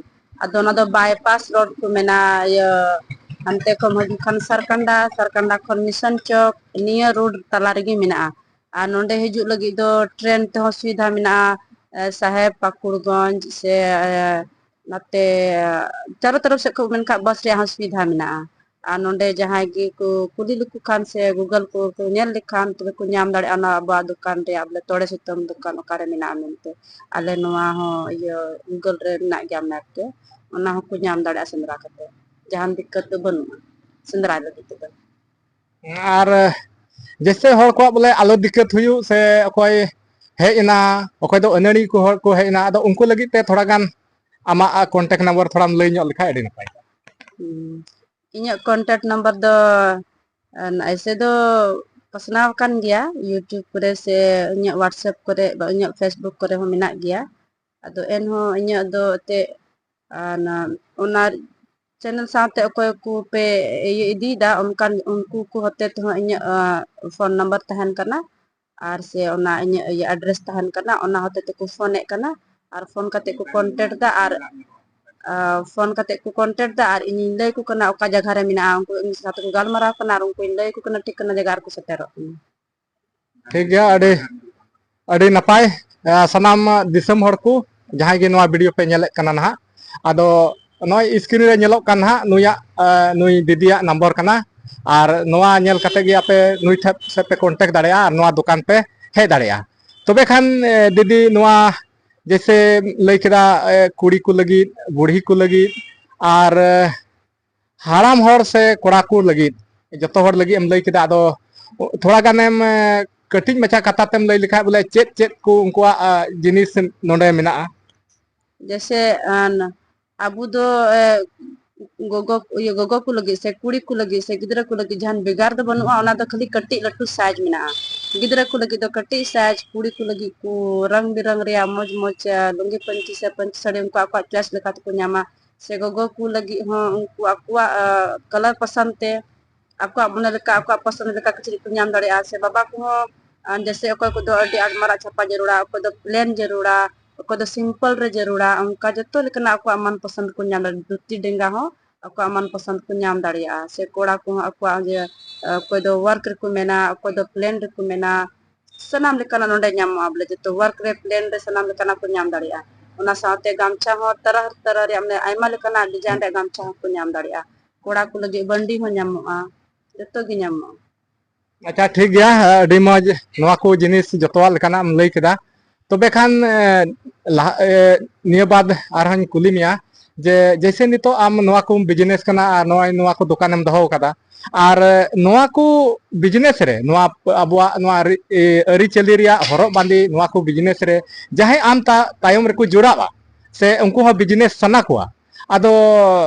ᱟᱫᱚ ᱚᱱᱟ ᱫᱚ ᱵᱟᱭᱯᱟᱥ ᱨᱳᱰ ᱠᱚ ᱢᱮᱱᱟ, ᱤᱭᱟᱹ, ᱦᱟᱱᱛᱮ ᱠᱷᱚᱱ ᱦᱤᱡᱩᱜ ᱠᱷᱟᱱ ᱥᱟᱨᱠᱟᱱᱰᱟ, ᱥᱟᱨᱠᱟᱱᱰᱟ ᱠᱷᱚᱱ ᱢᱤᱥᱚᱱ ᱪᱚᱠ, ᱱᱤᱭᱟᱹ ᱨᱳᱰ ᱛᱟᱞᱟ ᱨᱮᱜᱮ ᱢᱮᱱᱟᱜᱼᱟ᱾ ᱟᱨ ᱱᱚᱸᱰᱮ ᱦᱤᱡᱩᱜ ᱞᱟᱹᱜᱤᱫ ᱫᱚ ᱴᱨᱮᱱ ᱛᱮᱦᱚᱸ ᱥᱩᱵᱤᱫᱷᱟ ᱢᱮᱱᱟᱜᱼᱟ, ᱮ, ᱥᱟᱦᱮᱵ, ᱯᱟᱠᱩᱲᱜᱚᱸᱡᱽ ᱥᱮ, ᱮ, ᱱᱟᱛᱮ ᱪᱟᱨᱚ ᱛᱚᱨᱚᱯ ᱥᱮᱫ ᱠᱷᱚᱱ ᱢᱮᱱᱠᱷᱟᱱ ᱵᱟᱥ ᱨᱮᱭᱟᱜ ᱦᱚᱸ ᱥᱩᱵᱤᱫᱷᱟ ᱢᱮᱱᱟᱜᱼᱟ᱾ ᱟᱨ ᱱᱚᱸᱰᱮ ᱡᱟᱦᱟᱸᱭ ᱜᱮᱠᱚ ᱠᱩᱞᱤ ᱞᱮᱠᱚ ᱠᱷᱟᱱ ᱥᱮ ᱜᱩᱜᱚᱞ ᱠᱚ ᱠᱚ ᱧᱮᱞ ᱞᱮᱠᱷᱟᱱ, ᱛᱚᱵᱮ ᱠᱚ ᱧᱟᱢ ᱫᱟᱲᱮᱭᱟᱜᱼᱟ ᱚᱱᱟ ᱟᱵᱚᱣᱟᱜ ᱫᱚᱠᱟᱱ ᱨᱮᱭᱟᱜ, ᱵᱚᱞᱮ, ᱛᱚᱲᱮ ᱥᱩᱛᱟᱹᱢ ᱫᱚᱠᱟᱱ ᱚᱠᱟᱨᱮ ᱢᱮᱱᱟᱜᱼᱟ ᱢᱮᱱᱛᱮ᱾ ᱟᱞᱮ ᱱᱚᱣᱟ ᱦᱚᱸ, ᱤᱭᱟᱹ, ᱜᱩᱜᱚᱞ ᱨᱮ ᱢᱮᱱᱟᱜ ᱜᱮᱭᱟ, ᱢᱮᱯ ᱨᱮ, ᱚᱱᱟ ᱦᱚᱸᱠᱚ ᱧᱟᱢ ᱫᱟᱲᱮᱭᱟᱜᱼᱟ ᱥᱮᱸᱫᱽᱨᱟ ᱠᱟᱛᱮ᱾ ᱡᱟᱦᱟᱱ ᱫᱤᱠᱠᱟᱹᱛ ᱫᱚ ᱵᱟᱹᱱᱩᱜᱼᱟ ᱥᱮᱸᱫᱽᱨᱟ ᱞᱟᱹᱜᱤᱫ ᱛᱮᱫᱚ᱾ ᱟᱨ ᱡᱮᱭᱥᱮ ᱦᱚᱲ ᱠᱚᱣᱟᱜ ᱵᱚᱞᱮ ᱟᱞᱚ ᱫᱤᱠᱠᱟᱹᱛ ᱦᱩᱭᱩᱜ, ᱥᱮ ᱚᱠᱚᱭ ᱦᱮᱡ ᱮᱱᱟ, ᱚᱠᱚᱭ ᱫᱚ ᱟᱹᱱᱟᱹᱲᱤ ᱠᱚ ᱦᱚᱲ ᱠᱚ ᱦᱮᱡ ᱮᱱᱟ, ᱟᱫᱚ ᱩᱱᱠᱩ ᱞᱟᱹᱜᱤᱫ ᱛᱮ ᱛᱷᱚᱲᱟ ᱜᱟᱱ ᱟᱢᱟᱜ ᱠᱚᱱᱴᱟᱠᱴ ᱱᱟᱢᱵᱟᱨ ᱛᱷᱚᱲᱟᱢ ᱞᱟᱹᱭ ᱧᱚᱜ ᱞᱮᱠᱷᱟᱡ ᱟᱹᱰᱤ ᱱᱟᱯᱟᱭ ᱠᱚᱜᱼᱟ᱾ ᱦᱩᱸ᱾ ᱤᱧᱟᱹᱜ ᱠᱚᱱᱴᱟᱠᱴ ᱱᱟᱢᱵᱟᱨ ᱫᱚ, ᱟᱨ ᱮᱭᱥᱮ ᱫᱚ ᱯᱟᱥᱱᱟᱣ ᱟᱠᱟᱱ ᱜᱮᱭᱟ YouTube ᱠᱚᱨᱮ, ᱥᱮ ᱤᱧᱟᱹᱜ WhatsApp ᱠᱚᱨᱮ, ᱵᱟ ᱤᱧᱟᱹᱜ Facebook ᱠᱚᱨᱮ ᱦᱚᱸ ᱢᱮᱱᱟᱜ ᱜᱮᱭᱟ᱾ ᱟᱫᱚ ᱮᱱᱦᱚᱸ ᱤᱧᱟᱹᱜ ᱫᱚ ᱮᱱᱛᱮᱫ, ᱟᱨ ᱚᱱᱟ, ᱚᱱᱟ ᱪᱮᱱᱮᱞ ᱥᱟᱶᱛᱮ ᱚᱠᱚᱭ ᱠᱚᱯᱮ ᱤᱭᱟᱹ ᱤᱫᱤᱭᱮᱫᱟ, ᱚᱱᱠᱟᱱ ᱩᱱᱠᱩ ᱠᱚ ᱦᱚᱛᱮ ᱛᱮᱦᱚᱸ ᱤᱧᱟᱹᱜ, ᱟ, ᱯᱷᱳᱱ ᱱᱟᱢᱵᱟᱨ ᱛᱟᱦᱮᱱ ᱠᱟᱱᱟ, ᱟᱨ ᱥᱮ ᱚᱱᱟ ᱤᱧᱟᱹᱜ ᱤᱭᱟᱹ ᱮᱰᱨᱮᱥ ᱛᱟᱦᱮᱱ ᱠᱟᱱᱟ, ᱚᱱᱟ ᱦᱚᱛᱮ ᱛᱮᱠᱚ ᱯᱷᱳᱱᱮᱫ ᱠᱟᱱᱟ᱾ ᱟᱨ ᱯᱷᱳᱱ ᱠᱟᱛᱮ ᱠᱚ ᱠᱚᱱᱴᱮᱠᱴ ᱫᱟ, ᱟᱨ, ᱟ, ᱯᱷᱳᱱ ᱠᱟᱛᱮ ᱠᱚ ᱠᱚᱱᱴᱮᱠᱴ ᱫᱟ, ᱟᱨ ᱤᱧᱤᱧ ᱞᱟᱹᱭ ᱟᱠᱚ ᱠᱟᱱᱟ ᱚᱠᱟ ᱡᱟᱭᱜᱟ ᱨᱮ ᱢᱮᱱᱟᱜᱼᱟ, ᱩᱱᱠᱩ ᱤᱧ ᱥᱟᱶ ᱛᱮᱠᱚ ᱜᱟᱞᱢᱟᱨᱟᱣ ᱠᱟᱱᱟ, ᱟᱨ ᱩᱱᱠᱩᱧ ᱞᱟᱹᱭ ᱟᱠᱚ ᱠᱟᱱᱟ ᱴᱷᱤᱠᱟᱹᱱᱟ ᱡᱟᱭᱜᱟ ᱨᱮᱠᱚ ᱥᱮᱴᱮᱨᱚᱜ ᱠᱟᱱᱟ᱾ ᱴᱷᱤᱠ ᱜᱮᱭᱟ, ᱟᱹᱰᱤ, ᱟᱹᱰᱤ ᱱᱟᱯᱟᱭ᱾ ᱟ, ᱥᱟᱱᱟᱢ ᱫᱤᱥᱚᱢ ᱦᱚᱲ ᱠᱚ ᱡᱟᱦᱟᱸᱭ ᱜᱮ ᱱᱚᱣᱟ ᱵᱷᱤᱰᱤᱭᱳ ᱯᱮ ᱧᱮᱞᱮᱫ ᱠᱟᱱᱟ ᱱᱟᱦᱟᱜ, ᱟᱫᱚ ᱱᱚᱜᱼᱚᱭ ᱥᱠᱨᱤᱱ ᱨᱮ ᱧᱮᱞᱚᱜ ᱠᱟᱱ ᱱᱟᱦᱟᱜ ᱱᱩᱭᱟᱜ, ᱟ, ᱱᱩᱭ ᱫᱤᱫᱤᱭᱟᱜ ᱱᱟᱢᱵᱟᱨ ᱠᱟᱱᱟ, ᱟᱨ ᱱᱚᱣᱟ ᱧᱮᱞ ᱠᱟᱛᱮ ᱜᱮ ᱟᱯᱮ ᱱᱩᱭ ᱴᱷᱮᱱ ᱥᱮᱫ ᱯᱮ ᱠᱚᱱᱴᱮᱠᱴ ᱫᱟᱲᱮᱭᱟᱜᱼᱟ ᱟᱨ ᱱᱚᱣᱟ ᱫᱚᱠᱟᱱ ᱯᱮ ᱦᱮᱡ ᱫᱟᱲᱮᱭᱟᱜᱼᱟ᱾ ᱛᱚᱵᱮ ᱠᱷᱟᱱ, ᱮ, ᱫᱤᱫᱤ, ᱱᱚᱣᱟ ᱡᱮᱭᱥᱮ ᱞᱟᱹᱭ ᱠᱮᱫᱟ, ᱮ, ᱠᱩᱲᱤ ᱠᱚ ᱞᱟᱹᱜᱤᱫ, ᱵᱩᱲᱦᱤ ᱠᱚ ᱞᱟᱹᱜᱤᱫ, ᱟᱨ, ᱮ, ᱦᱟᱲᱟᱢ ᱦᱚᱲ ᱥᱮ ᱠᱚᱲᱟ ᱠᱚ ᱞᱟᱹᱜᱤᱫ, ᱡᱚᱛᱚ ᱦᱚᱲ ᱞᱟᱹᱜᱤᱫ ᱮᱢ ᱞᱟᱹᱭ ᱠᱮᱫᱟ, ᱟᱫᱚ ᱛᱷᱚᱲᱟ ᱜᱟᱱᱮᱢ, ᱮ, ᱠᱟᱹᱴᱤᱡ ᱢᱟᱪᱷᱟ ᱠᱟᱛᱷᱟ ᱛᱮᱢ ᱞᱟᱹᱭ ᱞᱮᱠᱷᱟᱡ ᱵᱚᱞᱮ ᱪᱮᱫ ᱪᱮᱫ ᱠᱚ ᱩᱱᱠᱩᱣᱟᱜ, ᱟ, ᱡᱤᱱᱤᱥ ᱱᱚᱰᱮ ᱢᱮᱱᱟᱜᱼᱟ? ᱡᱮᱭᱥᱮ, ᱟᱱ, ᱟᱵᱚ ᱫᱚ ᱮ, ᱜᱚᱜᱚ ᱤᱭᱟᱹ ᱜᱚᱜᱚ ᱠᱚ ᱞᱟᱹᱜᱤᱫ ᱥᱮ ᱠᱩᱲᱤ ᱠᱚ ᱞᱟᱹᱜᱤᱫ ᱥᱮ ᱜᱤᱫᱽᱨᱟᱹ ᱠᱚ ᱞᱟᱹᱜᱤᱫ ᱡᱟᱦᱟᱱ ᱵᱷᱮᱜᱟᱨ ᱫᱚ ᱵᱟᱹᱱᱩᱜᱼᱟ᱾ ᱚᱱᱟ ᱫᱚ ᱠᱷᱟᱹᱞᱤ ᱠᱟᱹᱴᱤᱡ ᱞᱟᱹᱴᱩ ᱥᱟᱭᱤᱡᱽ ᱢᱮᱱᱟᱜᱼᱟ᱾ ᱜᱤᱫᱽᱨᱟᱹ ᱠᱚ ᱞᱟᱹᱜᱤᱫ ᱫᱚ ᱠᱟᱹᱴᱤᱡ ᱥᱟᱭᱤᱡᱽ, ᱠᱩᱲᱤ ᱠᱚ ᱞᱟᱹᱜᱤᱫ ᱠᱚ ᱨᱚᱝ ᱵᱤᱨᱚᱝ ᱨᱮᱭᱟᱜ ᱢᱚᱡᱽ ᱢᱚᱡᱽ ᱞᱩᱝᱜᱤ ᱯᱟᱹᱧᱪᱤ ᱥᱮ ᱯᱟᱹᱧᱪᱤ ᱥᱟᱹᱲᱤ ᱩᱱᱠᱩ ᱟᱠᱚᱣᱟᱜ ᱪᱚᱭᱮᱥ ᱞᱮᱠᱟ ᱛᱮᱠᱚ ᱧᱟᱢᱟ᱾ ᱥᱮ ᱜᱚᱜᱚ ᱠᱚ ᱞᱟᱹᱜᱤᱫ ᱦᱚᱸ ᱩᱱᱠᱩ ᱟᱠᱚᱣᱟᱜ ᱠᱟᱞᱟᱨ ᱯᱚᱥᱚᱱᱫ ᱛᱮ ᱟᱠᱚᱣᱟᱜ ᱢᱚᱱᱮ ᱞᱮᱠᱟ ᱟᱠᱚᱣᱟᱜ ᱯᱚᱥᱚᱱᱫ ᱞᱮᱠᱟ ᱠᱤᱪᱨᱤᱡ ᱠᱚ ᱧᱟᱢ ᱫᱟᱲᱮᱭᱟᱜᱼᱟ᱾ ᱥᱮ ᱵᱟᱵᱟ ᱠᱚᱦᱚᱸ ᱡᱮᱥᱮ ᱚᱠᱚᱭ ᱠᱚᱫᱚ ᱟᱹᱰᱤ ᱟᱸᱴ ᱢᱟᱨᱟᱜ ᱪᱷᱟᱯᱟ ᱡᱟᱹᱨᱩᱲᱟ, ᱚᱠᱚᱭ ᱫᱚ ᱯᱞᱮᱱ ᱡᱟᱹᱨᱩᱲᱟ, ᱚᱠᱚᱭ ᱫᱚ ᱥᱤᱢᱯᱚᱞ ᱨᱮ ᱡᱟᱹᱨᱩᱲᱟ, ᱚᱱᱠᱟ ᱡᱚᱛᱚ ᱞᱮᱠᱟᱱᱟᱜ ᱟᱠᱚᱣᱟᱜ ᱢᱚᱱ ᱯᱚᱥᱚᱱᱫ ᱠᱚ ᱧᱟᱢ ᱫᱟᱲᱮᱭᱟᱜᱼᱟ᱾ ᱫᱷᱩᱛᱤ ᱰᱮᱸᱜᱟ ᱦᱚᱸ ᱟᱠᱚᱣᱟᱜ ᱢᱚᱱ ᱯᱚᱥᱚᱱᱫ ᱠᱚ ᱧᱟᱢ ᱫᱟᱲᱮᱭᱟᱜᱼᱟ᱾ ᱥᱮ ᱠᱚᱲᱟ ᱠᱚᱦᱚᱸ ᱟᱠᱚᱣᱟᱜ ᱡᱮ ᱚᱠᱚᱭ ᱫᱚ ᱣᱟᱨᱠ ᱨᱮᱠᱚ ᱢᱮᱱᱟ, ᱚᱠᱚᱭ ᱫᱚ ᱯᱞᱮᱱ ᱨᱮᱠᱚ ᱢᱮᱱᱟ, ᱥᱟᱱᱟᱢ ᱞᱮᱠᱟᱱᱟᱜ ᱱᱚᱰᱮ ᱧᱟᱢᱚᱜᱼᱟ᱾ ᱵᱚᱞᱮ ᱡᱚᱛᱚ ᱣᱟᱨᱠ ᱨᱮ ᱯᱞᱮᱱ ᱨᱮ ᱥᱟᱱᱟᱢ ᱞᱮᱠᱟᱱᱟᱜ ᱠᱚ ᱧᱟᱢ ᱫᱟᱲᱮᱭᱟᱜᱼᱟ᱾ ᱚᱱᱟ ᱥᱟᱶᱛᱮ ᱜᱟᱢᱪᱷᱟ ᱦᱚᱸ ᱛᱟᱨᱟᱦ ᱛᱟᱨᱟᱦ ᱨᱮᱭᱟᱜ ᱢᱟᱱᱮ ᱟᱭᱢᱟ ᱞᱮᱠᱟᱱᱟᱜ ᱰᱤᱡᱟᱭᱤᱱ ᱨᱮᱭᱟᱜ ᱜᱟᱢᱪᱷᱟ ᱦᱚᱸᱠᱚ ᱧᱟᱢ ᱫᱟᱲᱮᱭᱟᱜᱼᱟ᱾ ᱠᱚᱲᱟ ᱠᱚ ᱞᱟᱹᱜᱤᱫ ᱵᱟᱱᱰᱤ ᱦᱚᱸ ᱧᱟᱢᱚᱜᱼᱟ, ᱡᱚᱛᱚ ᱜᱮ ᱧᱟᱢᱚᱜᱼᱟ᱾ ᱟᱪᱪᱷᱟ, ᱴᱷᱤᱠ ᱜᱮᱭᱟ, ᱟᱹᱰᱤ ᱢᱚᱡᱽ᱾ ᱱᱚᱣᱟ ᱠᱚ ᱡᱤᱱᱤᱥ ᱡᱚᱛᱚᱣᱟᱜ ᱞᱮᱠᱟᱱᱟᱜ ᱮᱢ ᱞᱟᱹᱭ ᱠᱮᱫᱟ᱾ ᱛᱚᱵᱮ ᱠᱷᱟᱱ ᱞᱟᱦᱟ ᱱᱤᱭᱟᱹ ᱵᱟᱫ ᱟᱨᱦᱚᱸᱧ ᱠᱩᱞᱤ ᱢᱮᱭᱟ ᱡᱮ ᱡᱮᱭᱥᱮ ᱱᱤᱛᱚᱜ ᱟᱢ ᱱᱚᱣᱟ ᱠᱚᱢ ᱵᱤᱡᱽᱱᱮᱥ ᱠᱟᱱᱟ ᱟᱨ ᱱᱚᱜᱼᱚᱭ ᱱᱚᱣᱟ ᱠᱚ ᱫᱚᱠᱟᱱᱮᱢ ᱫᱚᱦᱚ ᱟᱠᱟᱫᱟ, ᱟᱨ ᱱᱚᱣᱟ ᱠᱚ ᱵᱤᱡᱽᱱᱮᱥ ᱨᱮ ᱱᱚᱣᱟ ᱟᱵᱚᱣᱟᱜ ᱱᱚᱣᱟ ᱟᱹᱨᱤᱪᱟᱹᱞᱤ ᱨᱮᱭᱟᱜ ᱦᱚᱨᱚᱜ ᱵᱟᱸᱫᱮ, ᱱᱚᱣᱟ ᱠᱚ ᱵᱤᱡᱽᱱᱮᱥ ᱨᱮ ᱡᱟᱦᱟᱸᱭ ᱟᱢ ᱛᱟᱭᱚᱢ ᱨᱮᱠᱚ ᱡᱚᱲᱟᱣᱟ ᱥᱮ ᱩᱱᱠᱩ ᱦᱚᱸ ᱵᱤᱡᱽᱱᱮᱥ ᱥᱟᱱᱟ ᱠᱚᱣᱟ, ᱟᱫᱚ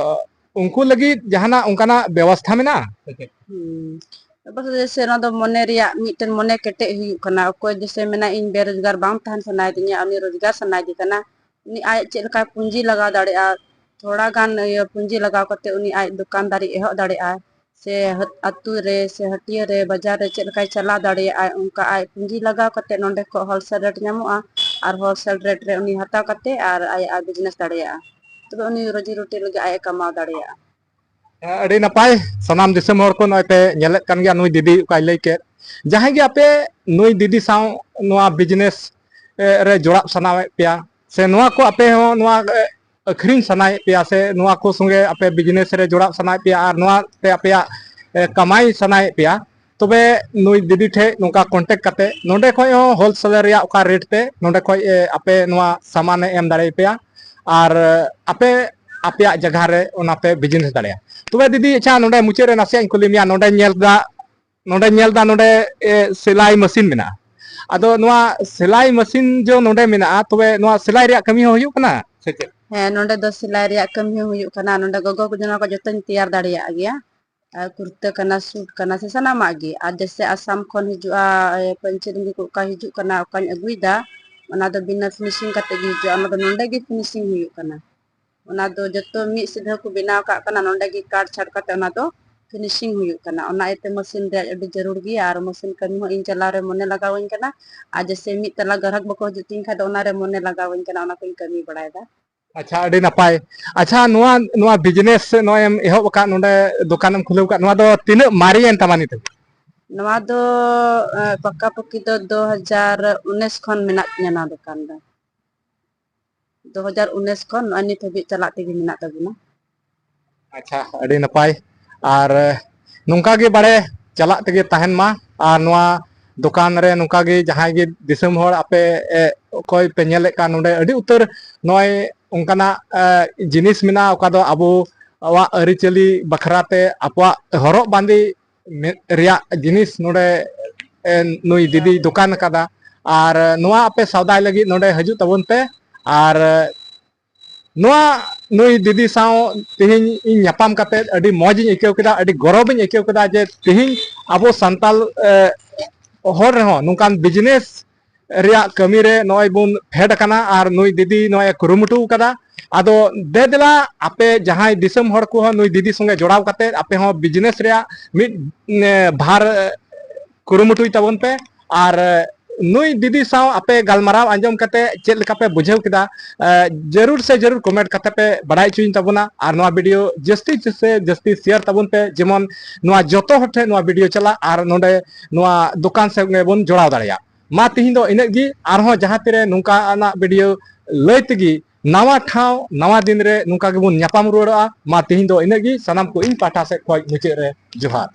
ᱩᱱᱠᱩ ᱞᱟᱹᱜᱤᱫ ᱡᱟᱦᱟᱱᱟᱜ ᱚᱱᱠᱟᱱᱟᱜ ᱵᱮᱵᱚᱥᱛᱷᱟ ᱢᱮᱱᱟᱜᱼᱟ? ᱦᱩᱸ᱾ ᱵᱟᱥ ᱡᱮᱭᱥᱮ ᱱᱚᱣᱟ ᱫᱚ ᱢᱚᱱᱮ ᱨᱮᱭᱟᱜ ᱢᱤᱫᱴᱮᱱ ᱢᱚᱱᱮ ᱠᱮᱴᱮᱡ ᱦᱩᱭᱩᱜ ᱠᱟᱱᱟ᱾ ᱚᱠᱚᱭ ᱡᱮᱭᱥᱮ ᱢᱮᱱᱟ ᱤᱧ ᱵᱮᱨᱳᱡᱽᱜᱟᱨ ᱵᱟᱝ ᱛᱟᱦᱮᱱ ᱥᱟᱱᱟᱭᱮᱫᱤᱧᱟ, ᱩᱱᱤ ᱨᱳᱡᱽᱜᱟᱨ ᱥᱟᱱᱟᱭᱮᱫᱤ ᱠᱟᱱᱟ, ᱩᱱᱤ ᱟᱡ ᱪᱮᱫ ᱞᱮᱠᱟᱭ ᱯᱩᱸᱡᱤ ᱞᱟᱜᱟᱣ ᱫᱟᱲᱮᱭᱟᱜᱼᱟ, ᱛᱷᱚᱲᱟ ᱜᱟᱱ ᱤᱭᱟᱹ ᱯᱩᱸᱡᱤ ᱞᱟᱜᱟᱣ ᱠᱟᱛᱮ ᱩᱱᱤ ᱟᱡ ᱫᱚᱠᱟᱱᱫᱟᱨᱤ ᱮᱦᱚᱵ ᱫᱟᱲᱮᱭᱟᱜᱼᱟ᱾ ᱥᱮ ᱟᱹᱛᱩ ᱨᱮ ᱥᱮ ᱦᱟᱹᱴᱭᱟᱹ ᱨᱮ ᱵᱟᱡᱟᱨ ᱨᱮ ᱪᱮᱫ ᱞᱮᱠᱟᱭ ᱪᱟᱞᱟᱣ ᱫᱟᱲᱮᱭᱟᱜᱼᱟ, ᱚᱱᱠᱟ ᱟᱡ ᱯᱩᱸᱡᱤ ᱞᱟᱜᱟᱣ ᱠᱟᱛᱮ ᱱᱚᱰᱮ ᱠᱷᱚᱱ ᱦᱳᱞᱥᱮᱞ ᱨᱮᱴ ᱧᱟᱢᱚᱜᱼᱟ, ᱟᱨ ᱦᱳᱞᱥᱮᱞ ᱨᱮᱴ ᱨᱮ ᱩᱱᱤ ᱦᱟᱛᱟᱣ ᱠᱟᱛᱮ ᱟᱨ ᱟᱡ ᱵᱤᱡᱽᱱᱮᱥ ᱫᱟᱲᱮᱭᱟᱜᱼᱟ᱾ ᱛᱚᱵᱮ ᱩᱱᱤ ᱨᱩᱡᱤ ᱨᱩᱴᱤ ᱞᱟᱹᱜᱤᱫ ᱟᱡ ᱮ ᱠᱟᱢᱟᱣ ᱫᱟᱲᱮᱭᱟᱜᱼᱟ᱾ ᱟᱹᱰᱤ ᱱᱟᱯᱟᱭ᱾ ᱥᱟᱱᱟᱢ ᱫᱤᱥᱚᱢ ᱦᱚᱲ ᱠᱚ ᱱᱚᱜᱼᱚᱭ ᱯᱮ ᱧᱮᱞᱮᱫ ᱠᱟᱱ ᱜᱮᱭᱟ, ᱱᱩᱭ ᱫᱤᱫᱤ ᱚᱠᱟᱭ ᱞᱟᱹᱭ ᱠᱮᱫ, ᱡᱟᱦᱟᱸᱭ ᱜᱮ ᱟᱯᱮ ᱱᱩᱭ ᱫᱤᱫᱤ ᱥᱟᱶ ᱱᱚᱣᱟ ᱵᱤᱡᱽᱱᱮᱥ ᱨᱮ ᱡᱚᱲᱟᱣ ᱥᱟᱱᱟᱭᱮᱫ ᱯᱮᱭᱟ ᱥᱮ ᱱᱚᱣᱟ ᱠᱚ ᱟᱯᱮ ᱦᱚᱸ ᱱᱚᱣᱟ ᱟᱹᱠᱷᱨᱤᱧ ᱥᱟᱱᱟᱭᱮᱫ ᱯᱮᱭᱟ ᱥᱮ ᱱᱚᱣᱟ ᱠᱚ ᱥᱚᱸᱜᱮ ᱟᱯᱮ ᱵᱤᱡᱽᱱᱮᱥ ᱨᱮ ᱡᱚᱲᱟᱣ ᱥᱟᱱᱟᱭᱮᱫ ᱯᱮᱭᱟ ᱟᱨ ᱱᱚᱣᱟ ᱛᱮ ᱟᱯᱮᱭᱟᱜ ᱠᱟᱢᱟᱭ ᱥᱟᱱᱟᱭᱮᱫ ᱯᱮᱭᱟ, ᱛᱚᱵᱮ ᱱᱩᱭ ᱫᱤᱫᱤ ᱴᱷᱮᱱ ᱱᱚᱝᱠᱟ ᱠᱚᱱᱴᱮᱠᱴ ᱠᱟᱛᱮ ᱱᱚᱰᱮ ᱠᱷᱚᱱ ᱦᱚᱸ ᱦᱳᱞᱥᱮᱞ ᱨᱮᱭᱟᱜ ᱚᱠᱟ ᱨᱮᱴ ᱛᱮ ᱱᱚᱰᱮ ᱠᱷᱚᱱ ᱟᱯᱮ ᱱᱚᱣᱟ ᱥᱟᱢᱟᱱᱮ ᱮᱢ ᱫᱟᱲᱮᱭᱟᱯᱮᱭᱟ ᱟᱨ ᱟᱯᱮ ᱟᱯᱮᱭᱟᱜ ᱡᱟᱭᱜᱟ ᱨᱮ ᱚᱱᱟ ᱯᱮ ᱵᱤᱡᱽᱱᱮᱥ ᱫᱟᱲᱮᱭᱟᱜᱼᱟ᱾ ᱛᱚᱵᱮ ᱫᱤᱫᱤ, ᱟᱪᱪᱷᱟ, ᱱᱚᱰᱮ ᱢᱩᱪᱟᱹᱫ ᱨᱮ ᱱᱟᱥᱮᱭᱟᱜ ᱤᱧ ᱠᱩᱞᱤ ᱢᱮᱭᱟ, ᱱᱚᱰᱮᱧ ᱧᱮᱞ ᱮᱫᱟ ᱱᱚᱰᱮᱧ ᱧᱮᱞ ᱮᱫᱟ ᱱᱚᱰᱮ ᱥᱮᱞᱟᱭ ᱢᱮᱥᱤᱱ ᱢᱮᱱᱟᱜᱼᱟ᱾ ᱟᱫᱚ ᱱᱚᱣᱟ ᱥᱮᱞᱟᱭ ᱢᱮᱥᱤᱱ ᱡᱚ ᱱᱚᱰᱮ ᱢᱮᱱᱟᱜᱼᱟ, ᱛᱚᱵᱮ ᱱᱚᱣᱟ ᱥᱮᱞᱟᱭ ᱨᱮᱭᱟᱜ ᱠᱟᱹᱢᱤ ᱦᱚᱸ ᱦᱩᱭᱩᱜ ᱠᱟᱱᱟ ᱥᱮ ᱪᱮᱫ? ᱦᱮᱸ, ᱱᱚᱰᱮ ᱫᱚ ᱥᱤᱞᱟᱭ ᱨᱮᱭᱟᱜ ᱠᱟᱹᱢᱤ ᱦᱚᱸ ᱦᱩᱭᱩᱜ ᱠᱟᱱᱟ᱾ ᱱᱚᱰᱮ ᱜᱚᱜᱚ ᱠᱚ ᱡᱚᱱᱟ ᱠᱚ ᱡᱚᱛᱚᱧ ᱛᱮᱭᱟᱨ ᱫᱟᱲᱮᱭᱟᱜ ᱜᱮᱭᱟ᱾ ᱟᱨ ᱠᱩᱨᱛᱟᱹ ᱠᱟᱱᱟ, ᱥᱩᱴ ᱠᱟᱱᱟ, ᱥᱮ ᱥᱟᱱᱟᱢᱟᱜ ᱜᱮ᱾ ᱟᱨ ᱡᱮᱭᱥᱮ ᱟᱥᱟᱢ ᱠᱷᱚᱱ ᱦᱤᱡᱩᱜᱼᱟ, ᱮ, ᱯᱟᱹᱧᱪᱤ ᱞᱩᱸᱜᱤ ᱠᱚ ᱚᱠᱟ ᱦᱤᱡᱩᱜ ᱠᱟᱱᱟ, ᱚᱠᱟᱧ ᱟᱹᱜᱩᱭᱮᱫᱟ, ᱚᱱᱟ ᱫᱚ ᱵᱤᱱᱟᱹ ᱯᱷᱤᱱᱤᱥᱤᱝ ᱠᱟᱛᱮ ᱜᱮ ᱦᱤᱡᱩᱜᱼᱟ᱾ ᱚᱱᱟ ᱫᱚ ᱱᱚᱰᱮ ᱜᱮ ᱯᱷᱤᱱᱤᱥᱤᱝ ᱦᱩᱭᱩᱜ ᱠᱟᱱᱟ᱾ ᱚᱱᱟ ᱫᱚ ᱡᱚᱛᱚ ᱢᱤᱫ ᱥᱤᱫᱷᱟᱹ ᱠᱚ ᱵᱮᱱᱟᱣ ᱠᱟᱜ ᱠᱟᱱᱟ, ᱱᱚᱰᱮ ᱜᱮ ᱠᱟᱴ ᱪᱷᱟᱴ ᱠᱟᱛᱮ ᱚᱱᱟ ᱫᱚ ᱯᱷᱤᱱᱤᱥᱤᱝ ᱦᱩᱭᱩᱜ ᱠᱟᱱᱟ᱾ ᱚᱱᱟ ᱤᱭᱟᱹᱛᱮ ᱢᱟᱥᱤᱱ ᱨᱮᱭᱟᱜ ᱟᱹᱰᱤ ᱡᱟᱹᱨᱩᱲ ᱜᱮᱭᱟ, ᱟᱨ ᱢᱟᱥᱤᱱ ᱠᱟᱹᱢᱤ ᱦᱚᱸ ᱤᱧ ᱪᱟᱞᱟᱣ ᱨᱮ ᱢᱚᱱᱮ ᱞᱟᱜᱟᱣᱟᱹᱧ ᱠᱟᱱᱟ᱾ ᱟᱨ ᱡᱮᱭᱥᱮ ᱢᱤᱫ ᱛᱟᱞᱟ ᱜᱟᱦᱨᱟᱠ ᱵᱟᱠᱚ ᱦᱤᱡᱩᱜ ᱛᱤᱧ ᱠᱷᱟᱡ ᱫᱚ ᱚᱱᱟ ᱨᱮ ᱢᱚᱱᱮ ᱞᱟᱜᱟᱣᱟᱹᱧ ᱠᱟᱱᱟ, ᱚᱱᱟ ᱠᱚᱧ ᱠᱟᱹᱢᱤ ᱵᱟᱲᱟᱭᱮᱫᱟ᱾ ᱟᱪᱪᱷᱟ, ᱟᱹᱰᱤ ᱱᱟᱯᱟᱭ᱾ ᱟᱪᱪᱷᱟ, ᱱᱚᱣᱟ, ᱱᱚᱣᱟ ᱵᱤᱡᱽᱱᱮᱥ ᱱᱚᱜᱼᱚᱭ ᱮᱢ ᱮᱦᱚᱵ ᱟᱠᱟᱫ, ᱱᱚᱰᱮ ᱫᱚᱠᱟᱱᱮᱢ ᱠᱷᱩᱞᱟᱹᱣ ᱟᱠᱟᱫ, ᱱᱚᱣᱟ ᱫᱚ ᱛᱤᱱᱟᱹᱜ ᱢᱟᱨᱮᱭᱮᱱ ᱛᱟᱢᱟ ᱱᱤᱛᱚᱜ? ᱱᱚᱣᱟ ᱫᱚ, ᱮ, ᱯᱟᱠᱟ ᱯᱟᱠᱤ ᱫᱚ ᱫᱩ ᱦᱟᱡᱟᱨ ᱩᱱᱤᱥ ᱠᱷᱚᱱ ᱢᱮᱱᱟᱜ ᱛᱤᱧᱟ ᱱᱚᱣᱟ ᱫᱚᱠᱟᱱ ᱫᱚ᱾ ᱫᱩ ᱦᱟᱡᱟᱨ ᱩᱱᱤᱥ ᱠᱷᱚᱱ ᱱᱚᱜᱼᱚᱭ ᱱᱤᱛ ᱦᱟᱹᱵᱤᱡ ᱪᱟᱞᱟᱜ ᱛᱮᱜᱮ ᱢᱮᱱᱟᱜ ᱛᱟᱵᱚᱱᱟ᱾ ᱟᱪᱪᱷᱟ, ᱟᱹᱰᱤ ᱱᱟᱯᱟᱭ᱾ ᱟᱨ, ᱮ, ᱱᱚᱝᱠᱟ ᱜᱮ ᱵᱟᱲᱮ ᱪᱟᱞᱟᱜ ᱛᱮᱜᱮ ᱛᱟᱦᱮᱱ ᱢᱟ᱾ ᱟᱨ ᱱᱚᱣᱟ ᱫᱚᱠᱟᱱ ᱨᱮ ᱱᱚᱝᱠᱟ ᱜᱮ ᱡᱟᱦᱟᱸᱭ ᱜᱮ ᱫᱤᱥᱚᱢ ᱦᱚᱲ ᱟᱯᱮ, ᱮ, ᱚᱠᱚᱭ ᱯᱮ ᱧᱮᱞᱮᱫ ᱠᱟᱱ, ᱱᱚᱰᱮ ᱟᱹᱰᱤ ᱩᱛᱟᱹᱨ ᱱᱚᱜᱼᱚᱭ ᱚᱱᱠᱟᱱᱟᱜ, ᱮ, ᱡᱤᱱᱤᱥ ᱢᱮᱱᱟᱜᱼᱟ, ᱚᱠᱟ ᱫᱚ ᱟᱵᱚᱣᱟᱜ ᱟᱹᱨᱤᱪᱟᱹᱞᱤ ᱵᱟᱠᱷᱨᱟ ᱛᱮ, ᱟᱵᱚᱣᱟᱜ ᱦᱚᱨᱚᱜ ᱵᱟᱸᱫᱮ ᱢᱮ-, ᱨᱮᱭᱟᱜ ᱡᱤᱱᱤᱥ ᱱᱚᱰᱮ, ᱮ, ᱱᱩᱭ ᱫᱤᱫᱤᱭ ᱫᱚᱠᱟᱱ ᱟᱠᱟᱫᱟ᱾ ᱟᱨ ᱱᱚᱣᱟ ᱟᱯᱮ ᱥᱟᱣᱫᱟᱭ ᱞᱟᱹᱜᱤᱫ ᱱᱚᱰᱮ ᱦᱤᱡᱩᱜ ᱛᱟᱵᱚᱱ ᱯᱮ᱾ ᱟᱨ ᱱᱚᱣᱟ, ᱱᱩᱭ ᱫᱤᱫᱤ ᱥᱟᱶ ᱛᱮᱦᱮᱧ ᱤᱧ ᱧᱟᱯᱟᱢ ᱠᱟᱛᱮ ᱟᱹᱰᱤ ᱢᱚᱡᱽ ᱤᱧ ᱟᱹᱭᱠᱟᱹᱣ ᱠᱮᱫᱟ, ᱟᱹᱰᱤ ᱜᱚᱨᱚᱵᱽ ᱤᱧ ᱟᱹᱭᱠᱟᱹᱣ ᱠᱮᱫᱟ ᱡᱮ ᱛᱮᱦᱮᱧ ᱟᱵᱚ ᱥᱟᱱᱛᱟᱞ, ᱮ, ᱦᱚᱲ ᱨᱮᱦᱚᱸ ᱱᱚᱝᱠᱟᱱ ᱵᱤᱡᱽᱱᱮᱥ ᱨᱮᱭᱟᱜ ᱠᱟᱹᱢᱤ ᱨᱮ ᱱᱚᱜᱼᱚᱭ ᱵᱚᱱ ᱯᱷᱮᱰ ᱟᱠᱟᱱᱟ ᱟᱨ ᱱᱩᱭ ᱫᱤᱫᱤ ᱱᱚᱜᱼᱚᱭ ᱮ ᱠᱩᱨᱩᱢᱩᱴᱩ ᱟᱠᱟᱫᱟ᱾ ᱟᱫᱚ ᱫᱮ ᱫᱮᱞᱟ ᱟᱯᱮ ᱡᱟᱦᱟᱸᱭ ᱫᱤᱥᱚᱢ ᱦᱚᱲ ᱠᱚᱦᱚᱸ ᱱᱩᱭ ᱫᱤᱫᱤ ᱥᱚᱸᱜᱮ ᱡᱚᱲᱟᱣ ᱠᱟᱛᱮ ᱟᱯᱮ ᱦᱚᱸ ᱵᱤᱡᱽᱱᱮᱥ ᱨᱮᱭᱟᱜ ᱢᱤᱫ, ᱮ, ᱵᱷᱟᱨ, ᱮ, ᱠᱩᱨᱩᱢᱩᱴᱩᱭ ᱛᱟᱵᱚᱱ ᱯᱮ᱾ ᱟᱨ, ᱮ, ᱱᱩᱭ ᱫᱤᱫᱤ ᱥᱟᱶ ᱟᱯᱮ ᱜᱟᱞᱢᱟᱨᱟᱣ ᱟᱸᱡᱚᱢ ᱠᱟᱛᱮ ᱪᱮᱫ ᱞᱮᱠᱟ ᱯᱮ ᱵᱩᱡᱷᱟᱹᱣ ᱠᱮᱫᱟ, ᱮ, ᱡᱟᱹᱨᱩᱲ ᱥᱮ ᱡᱟᱹᱨᱩᱲ ᱠᱚᱢᱮᱱᱴ ᱠᱟᱛᱮ ᱯᱮ ᱵᱟᱲᱟᱭ ᱦᱚᱪᱚᱧ ᱛᱟᱵᱚᱱᱟ᱾ ᱟᱨ ᱱᱚᱣᱟ ᱵᱷᱤᱰᱤᱭᱳ ᱡᱟᱹᱥᱛᱤ ᱥᱮ ᱡᱟᱹᱥᱛᱤ ᱥᱮᱭᱟᱨ ᱛᱟᱵᱚᱱ ᱯᱮ, ᱡᱮᱢᱚᱱ ᱱᱚᱣᱟ ᱡᱚᱛᱚ ᱦᱚᱲ ᱴᱷᱮᱱ ᱱᱚᱣᱟ ᱵᱷᱤᱰᱤᱭᱳ ᱪᱟᱞᱟᱜ ᱟᱨ ᱱᱚᱰᱮ ᱱᱚᱣᱟ ᱫᱚᱠᱟᱱ ᱥᱮᱫ ᱜᱮᱵᱚᱱ ᱡᱚᱲᱟᱣ ᱫᱟᱲᱮᱭᱟᱜ᱾ ᱢᱟ ᱛᱤᱦᱤᱧ ᱫᱚ ᱤᱱᱟᱹᱜ ᱜᱮ, ᱟᱨᱦᱚᱸ ᱡᱟᱦᱟᱸ ᱛᱤᱨᱮ ᱱᱚᱝᱠᱟᱱᱟᱜ ᱵᱷᱤᱰᱤᱭᱳ ᱞᱟᱹᱭ ᱛᱮᱜᱮ ᱱᱟᱣᱟ ᱴᱷᱟᱶ ᱱᱟᱣᱟ ᱫᱤᱱ ᱨᱮ ᱱᱚᱝᱠᱟ ᱜᱮᱵᱚᱱ ᱧᱟᱯᱟᱢ ᱨᱩᱣᱟᱹᱲᱚᱜᱼᱟ᱾ ᱢᱟ ᱛᱤᱦᱤᱧ ᱫᱚ ᱤᱱᱟᱹᱜ ᱜᱮ, ᱥᱟᱱᱟᱢ ᱠᱚ ᱤᱧ ᱯᱟᱦᱴᱟ ᱥᱮᱫ ᱠᱷᱚᱱ ᱢᱩᱪᱟᱹᱫ ᱨᱮ ᱡᱚᱦᱟᱨ᱾